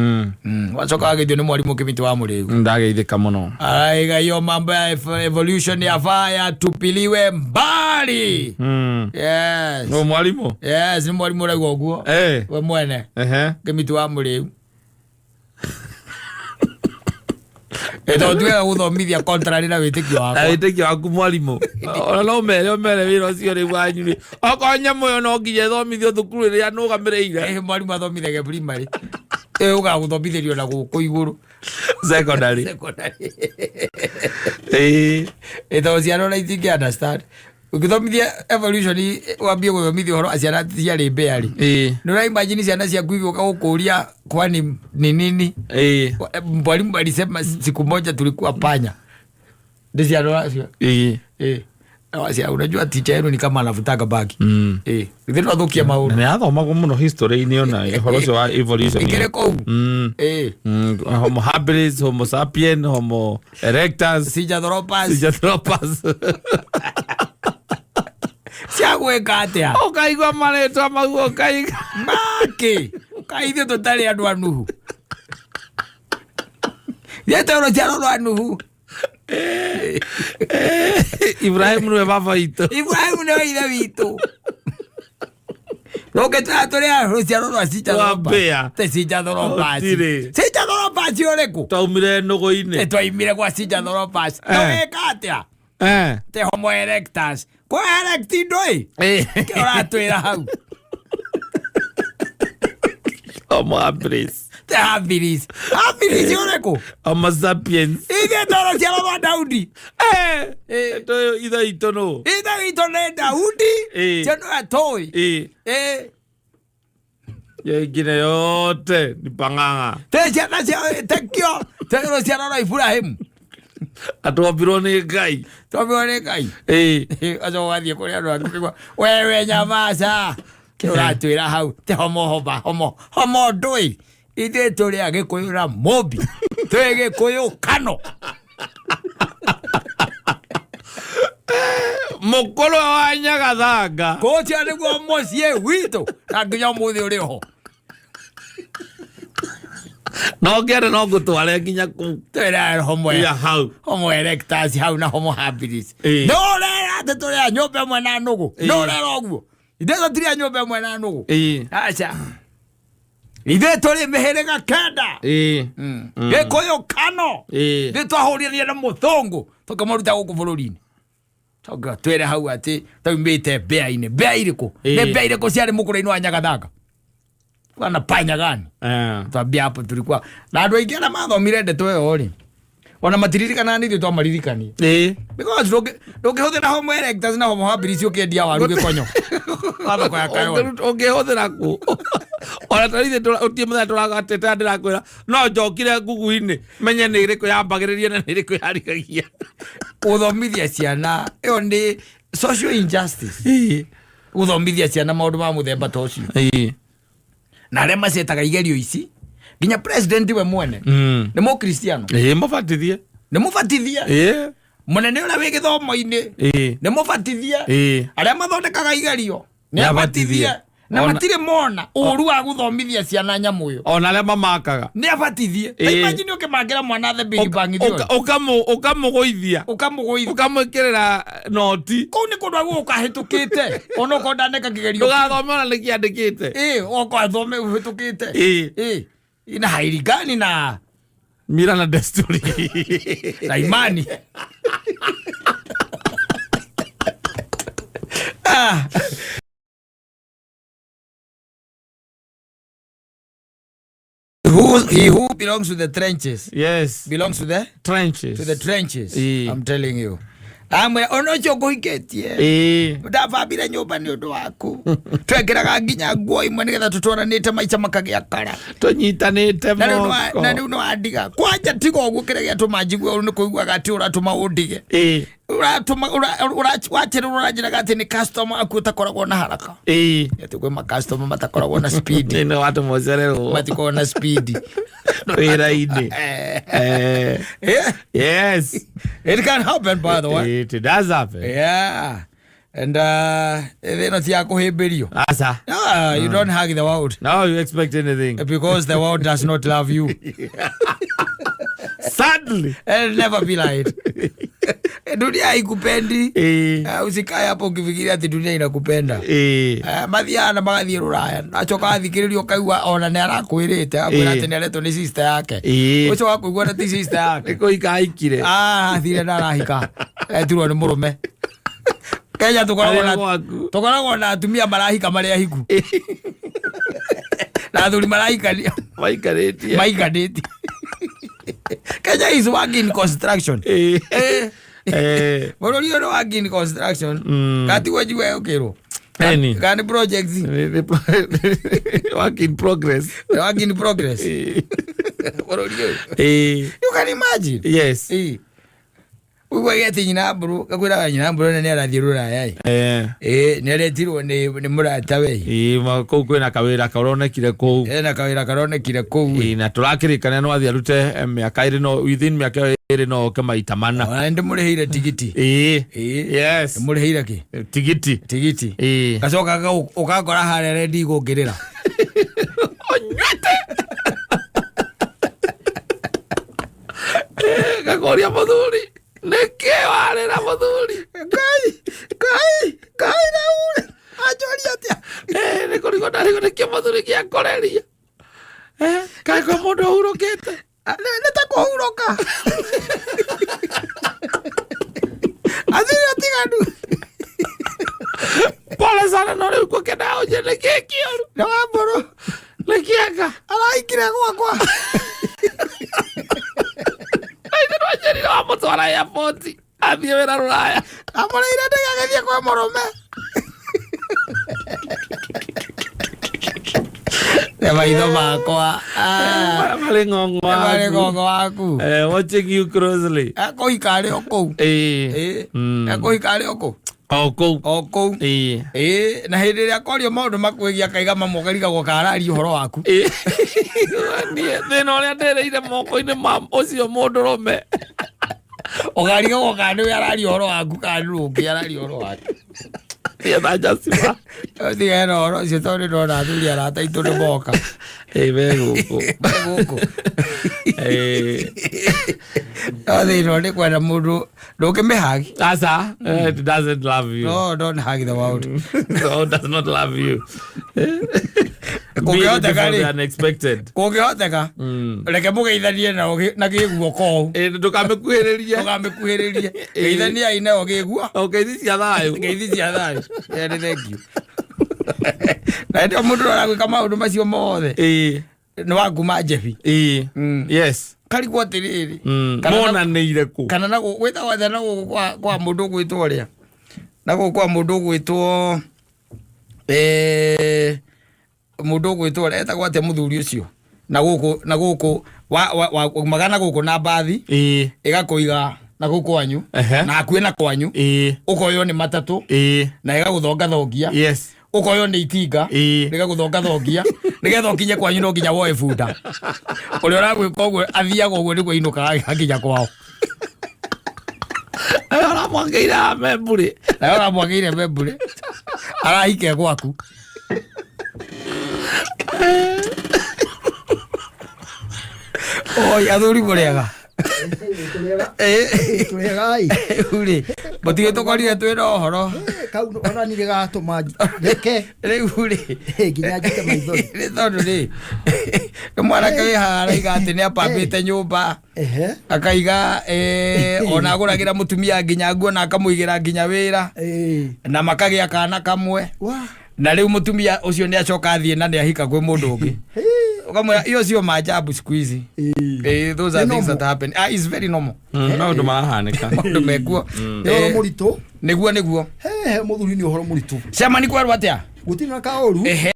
Wacoka wageithio nĩ mwarimũ Kĩmĩtĩ wa Mũrĩu. Ndageithĩka mũno. Aiga hiyo mambo ya evolution yafaa yatupiliwe mbali. Yes. No mwarimũ. Yes, nĩ mwarimũ ũrauga ũguo. We mwene. Kĩmĩtĩ wa Mũrĩu. Tondũ ti wega gũthomithia contrary na wĩtĩkio Na wakwa. wĩtĩkio waku mwarimũ, ona no mere ũmere wĩra ũcio rĩu wanyu rĩ, okorwo nyamũ ĩyo no nginya ĩthomithio thukuru ĩrĩa nũgamĩrĩire. Mwarimũ athomithagia primary. Ũgagũthomithĩrio na gũkũ igũrũ. Secondary. Secondary. Ĩĩ. Tondũ ciana ona itingĩ understand. Ũngĩthomithia evolution wambie gũthomithia ũhoro wa ciana ciarĩ mbĩa rĩ. Nĩ ũra imagine ciana ciaku igĩũka gũkũria kwani ni nini? Mwalimu alisema siku moja tulikuwa panya. Ndĩ ciana cio. Wacia, unajua teacher yenu ni kama anavutaka bagi. Ithuĩ twathũkia maũndũ. Na nĩ athomagwo mũno history-inĩ ona ũhoro ũcio wa evolution. Ĩkĩrĩ kũu. Homo habilis, homo sapien, homo erectus, Sinjanthropus. Sinjanthropus. Cia gwĩka atĩa? Ũkaigua marĩtwa mau ũkaiga. Makĩ. Kaĩ ithuĩ tũtarĩ andũ a Nuhu. Ithuĩ tũrĩ rũciaro rwa Nuhu. Ibrahim nĩwe baba witũ. Ibrahim nĩwe ithe witũ. Rũngĩtwĩra tũrĩ a rũciaro rwa Rwa mbĩa. Te Sinjanthropus. Gũtirĩ. Sinjanthropus ũrĩkũ? Twaumire nũgũ-inĩ. Twaimire gwa Sinjanthropus. Tũgĩka atĩa? Te Homo erectus. Kwa erect indo ĩ? Kĩ ũratwĩra hau? Homo habilis. Te habilis. Habilis ũrĩkũ? Homo sapiens. Ithuĩ tũrĩ rũciaro rwa Daudi. Tũyũ ithe witũ nũ? Ithe witũ nĩ Daudi. Cio nĩwe tũĩ. Yo ingine yote ni pang'ang'a. Te ciana cia wĩtĩkio. Tũrĩ rũciaro rwa Iburahĩmu. Atwombirwo nĩ Ngai. Twombirwo nĩ Ngai. Acoka ũgathiĩ kũrĩ andũ angĩ ũkaigua, wewe nyamaca. Kĩ ũratwĩra hau? Te homo hoba, homo, homo ndũĩ. Ithuĩ tũrĩ Agĩkũyũ na Mũmbi. Twĩ Gĩkũyũ kano. Mũkũrwe wa Nyagathanga. Kũcio nĩguo mũciĩ witũ. Na nginya ũmũthĩ ũrĩ ho. No ngĩenda no ngũtware nginya kũu. Twĩra homo Ya hau. Homo erectus hau na homo habilis. No ũrera atĩ tũrĩ a nyũmba ĩmwe na nũgũ. No ũrera ũguo. Ithuĩ tũtirĩ a nyũmba ĩmwe na nũgũ. Aca. Ithuĩ tũrĩ mĩhĩrĩga 9. Gĩkũyũ kano. Ithuĩ twahũrire na mũthũngũ tũkĩmũruta gũkũ bũrũri-inĩ. Tondũ twĩre hau atĩ twaumĩte mbĩa-inĩ. Mbĩa irĩkũ? Nĩ mbĩa irĩkũ ciarĩ mũkũrũ-inĩ wa Nyagathanga? Wana panya gani? Twambia hapo tulikuwa. Na andũ aingĩ arĩa mathomire ndeto ĩyo rĩ, ona matiririkanaga nĩ ithuĩ twamaririkania. Because ndũngĩhũthĩra Homo erectus na Homo habilis ũkĩendia waru gĩkonyo. Wa thoko ya Kayole. Ũngĩhũthĩra kũ? Ona ta ithuĩ ũtirĩ mũthenya tũragatete ndĩrakwĩra, no njokire ngugu-inĩ, menye nĩ ĩrĩkũ yambagĩrĩria na nĩ ĩrĩkũ yarigagia. Gũthomithia ciana, ĩyo nĩ social injustice. Gũthomithia ciana maũndũ ma mũthemba ta ũcio. Na arĩa macetaga igerio ici, nginya president we mwene, nĩ mũkristiano. Mũbatithie. Nĩ mũbatithie. Mũnene ũrĩa wĩ gĩthomo-inĩ, nĩ mũbatithie. Arĩa mathondekaga igerio, nĩ Nĩ abatithie. abatithie. Na matirĩ mona ũru wa gũthomithia ciana nyamũ ĩyo. Ona arĩa mamakaga. Nĩ abatithie. Ta imagine ũkĩmangĩra mwana the Big Bang theory. Ũkamũgũithia. Ũkamũgũithia. Ũkamwĩkĩrĩra noti. Kũu nĩ kũndũ agũkahĩtũkĩte. Ona okorwo ndaneka kĩgerio. Ndũgathome ona nĩ kĩandĩkĩte. Okorwo athome ũhĩtũkĩte. Ina hailingani na mila na desturi. Na imani. He who belongs to the trenches. Yes. Belongs to the trenches. To the trenches. I'm telling you. Amwe ono cio nguhiketie. Ndabambire nyumba ni undu waku. Twekiraga nginya nguo imwe nigetha tutwaranite maica makagia kara. Tunyitanite Na moko. riu no andiga. Kwanja tiga uguo kiria giatuma njigue uru ni kuiguaga ati uratuma undige. Ũratũma wachererwo ũranjĩraga atĩ nĩ customer aku ũtakoragwo na haraka. Atĩ kwĩ ma customer matakoragwo na speed. Nĩ watũma ũcererwo. Matikoragwo na speed. Wĩra-inĩ. Yes. It can happen, by the way. It does happen. Yeah. And ĩno ti ya kũhĩmbĩrio. Asa. Ah, you don't hug the world. Now you expect anything. Because the world does not love you. Sadly. It'll never be like. Dunia haikupendi. Usikae hapo ukifikiria ati dunia inakupenda. Mathiaga na magathiĩ rũraya, acoka athikĩrĩrio ũkaigua ona nĩ arakwĩrĩte akwĩra atĩ nĩ aretwo nĩ sister yake. Ũcio wa kũigua na ti sister yake. Nĩ kũhika aikire. Ah, athire na arahika etirwo nĩ mũrũme. Kenya tũkoragwo Arĩa na gwaku. Tũkoragwo na atumia marahika marĩ ahiku na athuri marahikania Maikarĩtie. Maikanĩtie. Kenya is work in construction. Bũrũri ũyũ nĩ work in construction. Katiguo njigue ũkĩrwo Eni. kana nĩ projects. Work in progress. Work in progress bũrũri ũyũ. You can imagine. Yes. Ũiguage atĩ nyina mbũrũ gakwĩraga nyina mbũrũ nĩ arathiĩ rũraya ĩ. Nĩ aretirwo nĩ mũratawe. Kũu kwĩna kawĩra karonekire kũu. Ena kawĩra karonekire kũu. Na tũrakĩrĩkania no athiĩ arute mĩaka ĩrĩ, no within mĩaka ĩyo ĩrĩ no oke maita mana. Ona nĩ ndĩmũrĩhĩire tigiti. Yes. Ndĩmũrĩhĩire kĩ? Tigiti. Tigiti. Gacoka ũgakora harĩa rendi gũngĩrĩra. Ũnywĩte. Gakoria mũthuri nĩkĩ warĩra mũthuri? Ngai, Ngai, Ngai, raure anjoria atĩa? Nĩ kũrigwo ndarigwo nĩkĩ mũthuri gĩakoreria. Kaĩ kwĩ mũndũ ũhurũkĩte? Ah, nĩ ta kũhurũka athiri atiganu. Pole sana, no rĩu ngũkena ũnje nĩkĩ kĩũru. Nĩ wa mbũrũ. Nĩkĩanga. Araikire gwakwa. Aithe nĩwanjĩrire wamũtwara airport athiĩ wĩra rũraya. Amũrĩire ndege agĩthiĩ kwa mũrũme. Nĩ maitho makwa. Ah, marĩ ng'ong'o marĩ waku. ng'ong'o waku. Watching you closely. Ekũhika arĩ o kũu. Ekũhika arĩ o kũu. O kũu. O kũu. Na hĩndĩ ĩrĩa akorio maũndũ makwĩgiĩ akaiga mamwe ũkarigagwo kararia ũhoro waku. Niĩ thĩna ũrĩa ndĩrĩire moko-inĩ ma ũcio mũndũrũme. Ũkarigagwo kana nĩwe araria ũhoro waku kana nĩ ũngĩ araria ũhoro wake. Niĩ Jasima. Tigane na ũhoro ũcio tondũ nĩndona athuri arata aitũ nĩ moka. Me gũkũ. Me gũkũ. No thĩna nĩ kwenda mũndũ ndũngĩmĩhagi. Asa, it doesn't love you. No, don't hug the world. No, does not love you. Kũngĩhoteka Be ready for rĩ. the unexpected. Kũngĩhoteka reke mũgeithanie nao na gĩguoko ũũ. Ndũkamĩkuhĩrĩrie. Ndũkamĩkuhĩrĩrie, geithaniai nayo gĩguo. O ngeithi cia thayũ. Ngeithi cia thayũ. Nĩ thank you. Na hĩndĩ ĩyo mũndũ aragwĩka maũndũ macio mothe nĩ wa nguma njebi. Karigwo atĩrĩrĩ, Kana Monanĩire kũ? Kana na gwĩtagwo atĩa na gũkũ kwa mũndũ ũgwĩtwo ũrĩa na gũkũ kwa mũndũ ũgwĩtwo mũndũ ũgwĩtwo ũrĩa etagwo atĩa mũthuri ũcio na gũkũ wa umaga na gũkũ na mbathi ĩgakũiga na gũkũ kwanyu na hakuhĩ na kwanyu, ũkoywo nĩ matatũ na ĩgagũthongathongia, ũkoywo nĩ itinga rĩgagũthongathongia nĩgetha ũkinye kwanyu no nginya woe bunda. Ũrĩa ũragwĩka ũguo athiaga ũguo nĩguo ainũkaga akinya kwao. Ayo ũramwakĩire membũrĩ. Nawe ũramwagĩire membũrĩ arahike gwaku. Oi, athuri, mũrĩega? Tũrĩega. Rĩu rĩ, mũtige tũkorire twĩna ũhoro. Kau ona nĩ gatũma reke Rĩu rĩ, nginya njite maithori. Nĩ tondũ rĩ, nĩ mwanake wĩ haha araiga atĩ nĩ apambĩte nyũmba, akaiga ona agũragĩra mũtumia nginya nguo na akamũigĩra nginya wĩra na makagĩa kana kamwe, wa na rĩu mũtumia ũcio nĩ acoka athiĩ na nĩ ahika kwĩ mũndũ ũngĩ. Ũkamwĩra hiyo sio maajabu siku hizi. Those are Nĩ things normal. that happen. Ah, it's very normal. Maũndũ marahanĩka. Maũndũ mekuo. Nĩ ũhoro mũritũ. Nĩguo. Hehe, mũthuri, nĩ ũhoro mũritũ. Cema nĩ kwerwo atĩa? Gũtirĩ na kaũru. Ehe.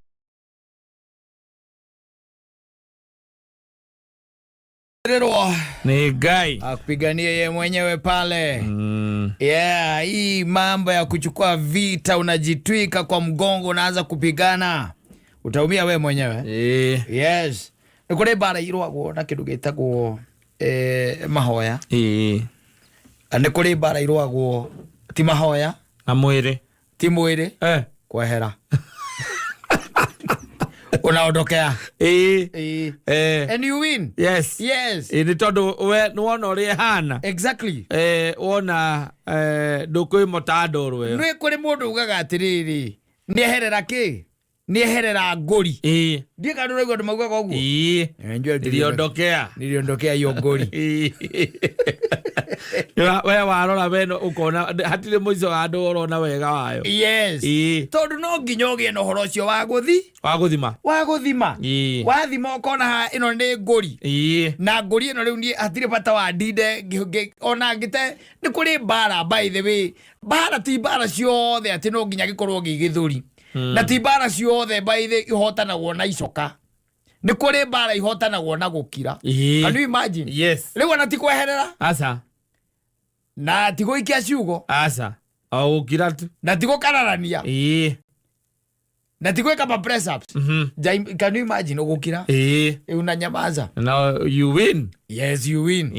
Rĩrwo Nĩ Ngai. Akupiganie ye mwenyewe pale. Yeah, hii mambo ya kuchukua vita, unajitwika kwa mgongo, unaanza kupigana, utaumia we mwenyewe. Yes, nĩ kũrĩ mbara irũagwo na kĩndũ gĩtagwo mahoya. Na nĩ kũrĩ mbara irũagwo ti mahoya, Na mwĩrĩ. Ti mwĩrĩ. Kwehera, unaondokea. And you win. Yes. Nĩ tondũ we nĩwona ũrĩa ĩhana. Wona ndũkwĩmota ndoro ĩyo. Nĩ kũrĩ mũndũ ugaga atĩrĩrĩ, nĩeherera kĩ, nĩeherera ngũri. Ndiĩ kana ndũraigua andũ maugaga ũguo. Njua Niliondokea. Niliondokea hiyo ngũri. We warora we no ũkona hatirĩ mũico wa andũ, ũrona wega wayo. Tondũ no nginya ũgĩe na ũhoro ũcio wa gũthi Wa gũthima. Wa gũthima. Wathima ũkona ha ĩno nĩ ngũri. Na ngũri ĩno rĩu niĩ hatirĩ bata wa ndinde ona ngĩte. Nĩ kũrĩ mbara, by the way, mbara ti mbara ciothe atĩ no nginya gĩkorwo gĩ gĩthũri, na ti mbara ciothe, by the, ihotanagwo na icoka. Nĩ kũrĩ mbara ihotanagwo na gũkira. Can you imagine? Yes. Rĩu ona ti kweherera Aca. na ti gũikia ciugo. Aca, o gũkira tu. Na ti gũkararania na ti gwĩka ma press ups. Can you imagine ũgũkira? Unanyamaza. Now you win. Yes, you win.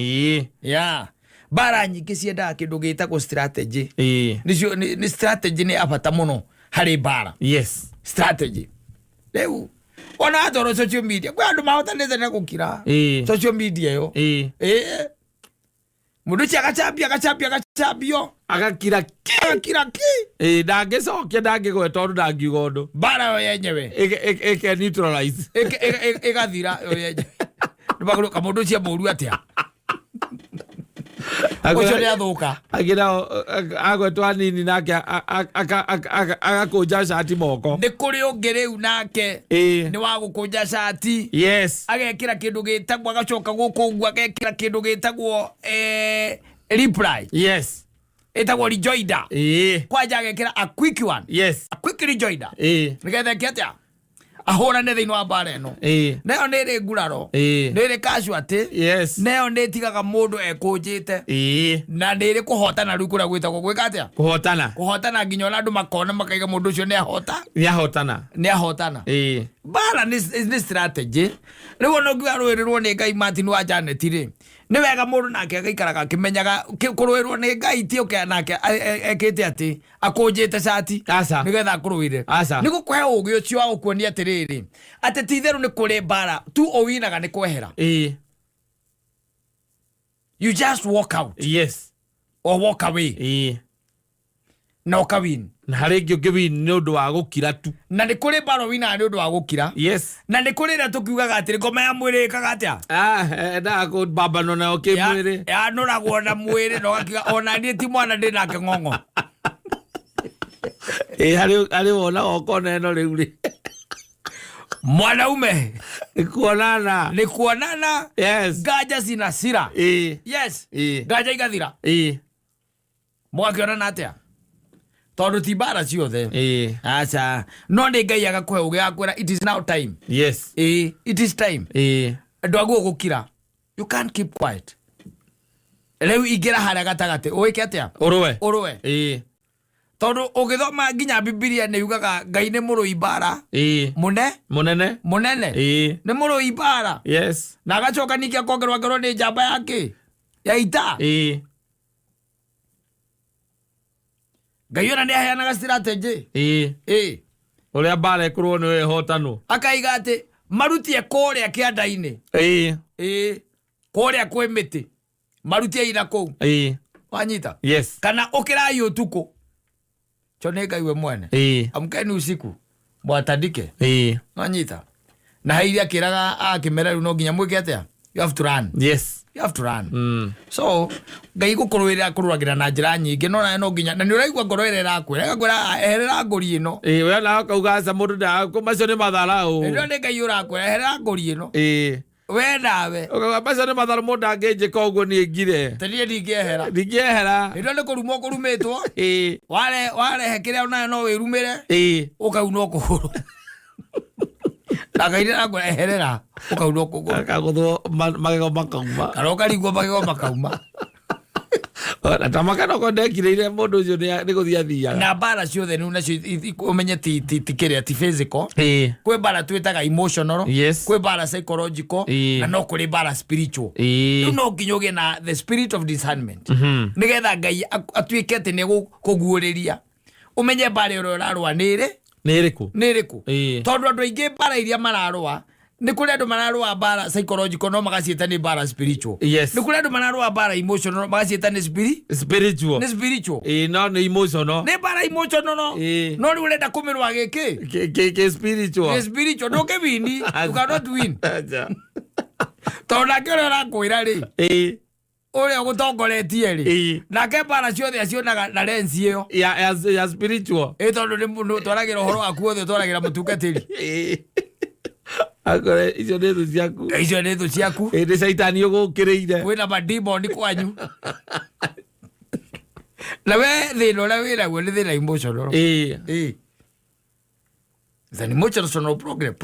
Yeah, mbara nyingĩ ciendaga kĩndũ gĩtagwo strategy. Nĩcio nĩ strategy nĩ ya bata mũno harĩ mbara. Strategy rĩu ona watwarwo social media, kwĩ andũ mahotanĩte na gũkira. Social media ĩyo, mũndũ ũcio agacambia, agacambia, agacambio. Agakira ki. Agakira ki. Ndangĩcokia, ndangĩgweta ũndũ, ndangiuga ũndũ. Mbara yo yenyewe Ĩke neutralize. Ĩgathira yo yenyewe. Nĩmagũrũ kamũndũ ũcio mũru atĩa, ũcio nĩ athũka. Angĩ nao agwetwo hanini nake agakũnja cati moko. Nĩ kũrĩ ũngĩ rĩu nake nĩ wa gũkũnja cati, agekĩra kĩndũ gĩtagwo, agacoka gũkũ ũguo agekĩra kĩndũ gĩtagwo reply, ĩtagwo rejoinder. Kwanja agekĩra a quick one, a quick rejoinder, nĩgetha eke atĩa? Ahũrane thĩinĩ wa mbara ĩno. Nayo nĩ ĩrĩ nguraro, nĩ ĩrĩ casualty, nayo nĩ ĩtigaga mũndũ ekũnjĩte, na nĩ ĩrĩ kũhotana rĩu kũrĩa gwĩtagwo gwĩka atĩa? Kũhotana. Kũhotana, nginya ona andũ makona makaiga mũndũ ũcio nĩ ahota. Nĩ ahotana. Nĩ ahotana. Mbara nĩ strategy. Rĩu ona ũngiuga rũĩrĩrwo nĩ Ngai Martin wa Janet rĩ, nĩ wega mũndũ nake agaikaraga akĩmenyaga kũrũĩrwo nĩ Ngai ti ũke nake ekĩte atĩ akũnjĩte cati Aca. nĩgetha akũrũĩre. Aca. Nĩ gũkũhe ũgĩ ũcio wa gũkuonia atĩrĩrĩ, atĩ ti itherũ nĩ kũrĩ mbara tu ũwinaga nĩ kwehera. You just walk out or walk away na ũkawin. Na harĩ ĩngĩ ũngĩwin nĩ ũndũ wa gũkira tu. Na nĩ kũrĩ mbara ũwinaga nĩ ũndũ wa gũkira. Na nĩ kũrĩ ĩrĩa tũkiugaga atĩrĩ, ngoma ya mwĩrĩ ĩkaga atĩa? Endaga kũbambanwo nayo kĩmwĩrĩ. Yanũragwo na mwĩrĩ na ũgakiuga ona niĩ ti mwana ndĩ nake ng'ong'o. Harĩ wonaga ũkona ĩno rĩu rĩ. Mwanaume. Nĩ kuonana. Nĩ kuonana. Nganja cina cira. Yes. Nganja igathira. Mũgakĩonana atĩa, tondũ ti mbara ciothe. Aca, no nĩ Ngai agakũhe ũgĩ akwĩra it is now time. It is time. Ndwaguo gũkira, you can't keep quiet. Rĩu ingĩra harĩa gatagatĩ ũĩke atĩa? Ũrũe. Ũrũe. Tondũ ũgĩthoma nginya Bibilia nĩ yugaga Ngai nĩ mũrũi mbara mũne Mũnene. Mũnene. Nĩ mũrũi mbara. Na agacoka ningĩ akongerwo akerwo nĩ njamba yake ya ita. Ngai ona nĩ aheanaga strategy. Ũrĩa mbara ĩkũrwo nĩ ĩhotanwo. Akaiga atĩ marutie kũrĩa kĩanda-inĩ. Kũrĩa kwĩ mĩtĩ, marutie ina kũu. Wanyita? Yes. Kana ũkĩrai ũtukũ cho nĩ Ngai we mwene. Amkeni usiku mwatandike. Wanyita? Na hairia akĩraga akĩmera rĩu no nginya mwĩke atĩa? You have to run. You have to run. So Ngai gũkũrũĩrĩra kũrũagĩra na njĩra nyingĩ, no nawe no nginya na nĩ ũraigua ngoro ĩrĩa ĩrakwĩra, ĩgakwĩra eherera ngũri ĩno. We nawe kauga aca, mũndũ macio nĩ matharau. Ĩno nĩ Ngai ũrakwĩra eherera ngũri ĩno. We nawe Ũkauga macio nĩ matharau, mũndũ angĩnjĩka ũguo niĩ ngire. Tenie ndingĩehera. Ndingĩehera. Ĩno nĩ kũrumwo kũrumĩtwo. Ware warehe kĩrĩa nayo no wĩrumĩre, ũkaunwo kũgũrũ, na Ngai nĩarakwĩra eherera, ũkaunwo kũgũrũ. Akagũthwo magego makauma. Kana ũkarigwo magego makauma. Ona ta makana ko ndekirĩire mũndũ ũcio nĩ gũthiĩ athiaga. Na mbara ciothe rĩu nacio ũmenye ti kĩrĩa, ti physical. Kwĩ mbara twĩtaga emotional, kwĩ mbara psychological, na no kũrĩ mbara spiritual. Rĩu no nginya ũgĩe na the spirit of discernment, nĩgetha Ngai atuĩke atĩ nĩ egũkũguũrĩria, ũmenye mbara ĩrĩa ũrarũa nĩ ĩrĩ Nĩ ĩrĩkũ? Nĩ ĩrĩkũ. Tondũ andũ aingĩ mbara iria mararũa, nĩ kũrĩ andũ mararũa mbara psychological no magaciĩta nĩ mbara spiritual. Nĩ kũrĩ andũ mararũa mbara emotional, magaciĩta nĩ spirit Spiritual. Nĩ spiritual. Ĩĩ, no nĩ emotional. Nĩ mbara emotional, no no rĩu ũrenda kũmĩrũa gĩkĩ Kĩ spiritual. Nĩ spiritual, ndũngĩwini, you cannot win. Acha. Tondũ nake ũrĩa ũrakwĩra rĩ, ũrĩa ũgũtongoretie rĩ, nake mbara ciothe acionaga na lens ĩyo Ya spiritual. Ĩ, tondũ nĩ mũndũ twaragĩra ũhoro waku wothe, twaragĩra mũtungatĩri. Ĩĩ. Akore icio nĩ thũ ciaku. Icio nĩ thũ ciaku. Ĩĩ, nĩ caitani ũgũkĩrĩire. Kwĩna madimoni kwanyu, na we thĩna ũrĩa wĩnaguo nĩ thĩna emotional. Ĩĩ. It's an emotional problem.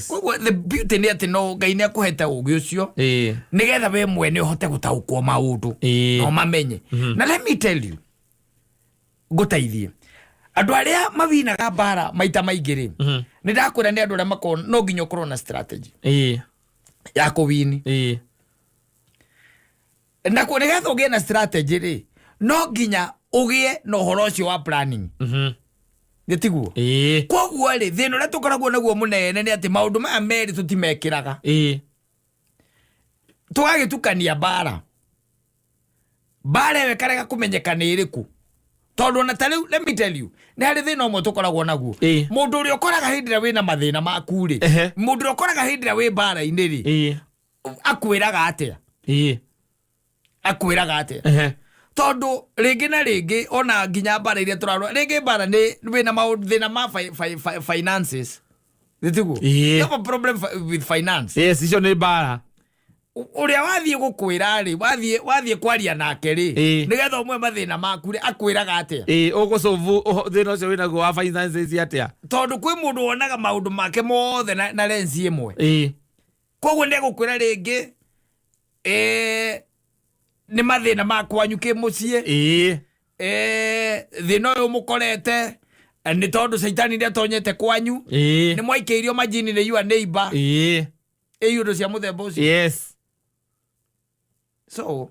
Koguo the beauty nĩ atĩ no Ngai nĩ akũhete ũgĩ ũcio, nĩgetha we mwene ũhote gũtaũkwo maũndũ na ũmamenye. Na let me tell you, ngũteithie, andũ arĩa mawinaga mbara maita maingĩ rĩ, nĩ ndakwĩra nĩ andũ arĩa makoragwo, no nginya ũkorwo na strategy ya kũwini. Na nĩgetha ũgĩe na strategy rĩ, no nginya ũgĩe na ũhoro ũcio wa planning. Nĩ tiguo? Koguo rĩ, thĩna ũrĩa tũkoragwo naguo mũnene nĩ atĩ maũndũ maya merĩ tũtimekĩraga, tũgagĩtukania mbara. Mbara ĩyo ĩkarega kũmenyeka nĩ ĩrĩkũ, tondũ ona ta rĩu, let me tell you, nĩ harĩ thĩna ũmwe tũkoragwo naguo. Mũndũ ũrĩa ũkoraga hĩndĩ ĩrĩa wĩna mathĩna maku rĩ, mũndũ ũrĩa ũkoraga hĩndĩ ĩrĩa wĩ mbara-inĩ rĩ, akwĩraga atĩa? Akwĩraga atĩa? Tondũ rĩngĩ na rĩngĩ, ona nginya mbara iria tũrarũa, rĩngĩ mbara nĩ wĩna maũndũ ma finances, nĩ tiguo? Ĩĩ. You have a problem with finance. Yes, icio nĩ mbara. Ũrĩa wathiĩ gũkwĩra rĩ, wathiĩ kwaria nake rĩ, nĩgetha ũmwe mathĩna maku rĩ, akwĩraga atĩa? Ĩĩ, ũgũcovu thĩna ũcio wĩnaguo wa finances atĩa? Tondũ kwĩ mũndũ wonaga maũndũ make mothe na lens ĩmwe. Koguo nĩ egũkwĩra rĩngĩ nĩ mathĩna ma kwanyu kĩ mũciĩ, thĩna ũyũ mũkorete nĩ tondũ caitani nĩ atonyete kwanyu, nĩ mwaikĩirio majini nĩ your neighbor, ĩ iũndũ cia mũthemba ũcio. So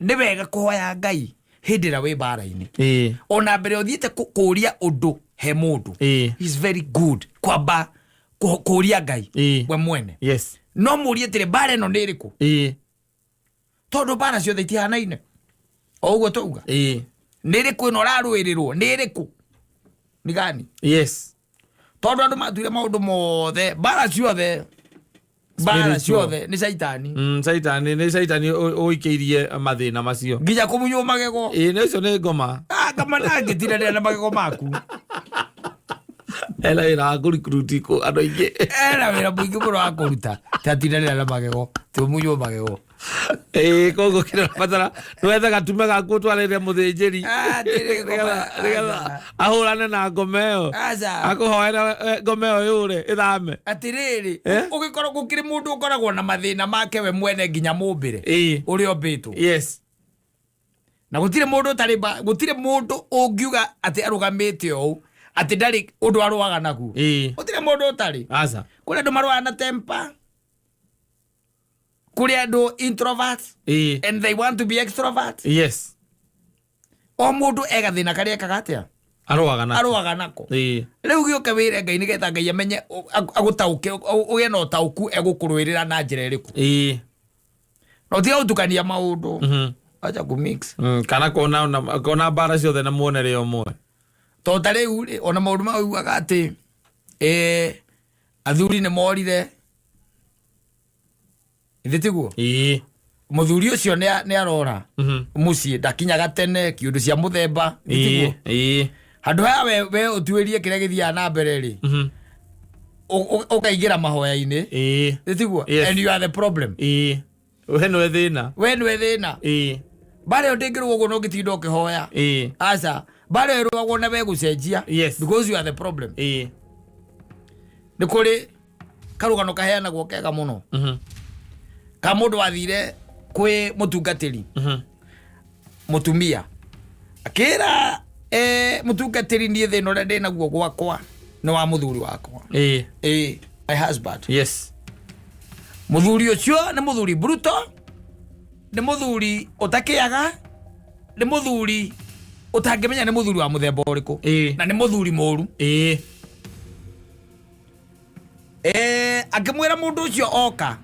nĩ wega kũhoya Ngai hĩndĩ ĩrĩa wĩ mbara-inĩ, ona mbere ũthiĩte kũũria ũndũ he mũndũ. Is very good kwamba kũũria Ngai we mwene. No mũrie atĩrĩ, mbara ĩno nĩ ĩrĩkũ? Tondũ mbara ciothe itihanaine o ũguo twauga. Nĩ ĩrĩkũ ĩno ũrarũĩrĩrwo? Nĩ ĩrĩkũ? Nĩ gani? Tondũ andũ matuire maũndũ mothe, mbara ciothe, mbara Spiritual. ciothe nĩ caitani. Caitani, nĩ caitani ũikĩirie mathĩna macio. Nginya kũmunywo magego. Ĩĩ, nĩ ũcio nĩ ngoma. Ah, kama nangĩtindanĩra na magego maku. Ena wĩra wa kũrikuruti andũ aingĩ. Ena wĩra mũingĩ mũno wa kũruta, tatindanĩra na magego, tũmunywo magego. Ĩĩ, koguo kĩrĩa ũrabatara nĩ wethe gatume gaku ũtwarĩre mũthĩnjĩri, Ah, ndĩrĩ ngoma. nĩgetha ahũrane na ngoma ĩyo. Aca. Akũhoere ngoma ĩyo yũre, ĩthame. Atĩrĩrĩ, Eh? ũgĩkorwo gũkĩrĩ mũndũ ũkoragwo na mathĩna make we mwene, nginya mũmbĩre ũrĩa ũmbĩtwo, na gũtirĩ mũndũ ũtarĩ gũtirĩ mũndũ ũngiuga atĩ arũgamĩte ũũ atĩ ndarĩ ũndũ arũaga naguo. Gũtirĩ mũndũ ũtarĩ. Aca. Kũrĩ andũ marũaga na temper, kũrĩ andũ introverts and they want to be extroverts. O mũndũ ega thĩna karĩa ekaga atĩa? Arũaga nako. Arũaga nako. Rĩu gĩũke wĩre Ngai, nĩgetha Ngai amenye agũtaũke, ũgĩe na ũtaũku egũkũrũĩrĩra na njĩra ĩrĩkũ, na ũtige gũtukania maũndũ. Acha kũmix. Kana kuona mbara ciothe na muonere ũmwe. Tondũ ta rĩu rĩ, ona maũndũ mau ugaga atĩ athuri nĩ morire, ithe tiguo? Mũthuri ũcio nĩ arora mũciĩ, ndakinyaga tene, kĩũndũ cia mũthemba, ithe tiguo? Handũ haya we ũtuĩrie kĩrĩa gĩthiaga na mbere rĩ, ũkaingĩra mahoya-inĩ, ĩ tiguo? Yes. And you are the problem. Ĩĩ, we nĩwe thĩna. We nĩwe thĩna. Mbara ĩyo ndĩngĩrũa ũguo, no ũngĩtinda ũkĩhoya. Aca, mbara ĩyo ĩrũagwo na we gũcenjia, because you are the problem. Nĩ kũrĩ karũgano kaheanagwo kega mũno ka mũndũ wathire kwĩ mũtungatĩri. Mũtumia akĩra mũtungatĩri, niĩ thĩna ũrĩa ndĩ naguo gwakwa nĩ wa mũthuri wakwa. My husband. Mũthuri ũcio nĩ mũthuri brutal, nĩ mũthuri ũtakĩaga, nĩ mũthuri ũtangĩmenya nĩ mũthuri wa mũthemba ũrĩkũ. Na nĩ mũthuri mũru. Akĩmwĩra mũndũ ũcio oka,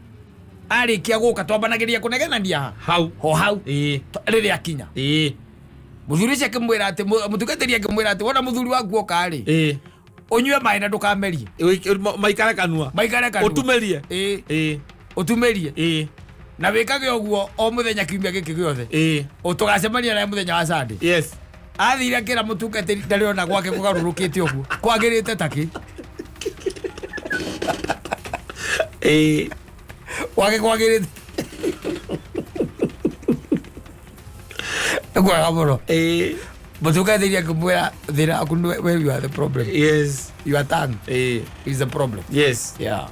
arĩkia gũka twambanagĩria kũnegenania hau. Ho hau. Rĩrĩa akinya, mũthuri ũcio akĩmwĩra atĩ mũtungatĩri akĩmwĩra atĩ wona mũthuri waku oka rĩ, ũnyue maĩ na ndũkamerie. Maikare kanua. Maikare kanua. Ũtumĩrie. Ũtumĩrie. Na wĩkage ũguo o mũthenya kiumia gĩkĩ gĩothe. Tũgacemania naye mũthenya wa Sunday. Athire akĩra mũtungatĩri ndarĩ ona gwake kũgarũrũkĩte ũguo kwagĩrĩte takĩ. Gwake kwagĩrĩte nĩ kwega mũno. Mũtungatĩri akĩmwĩra thĩna waku nĩ where you are the problem. Your tongue is the problem. Yeah.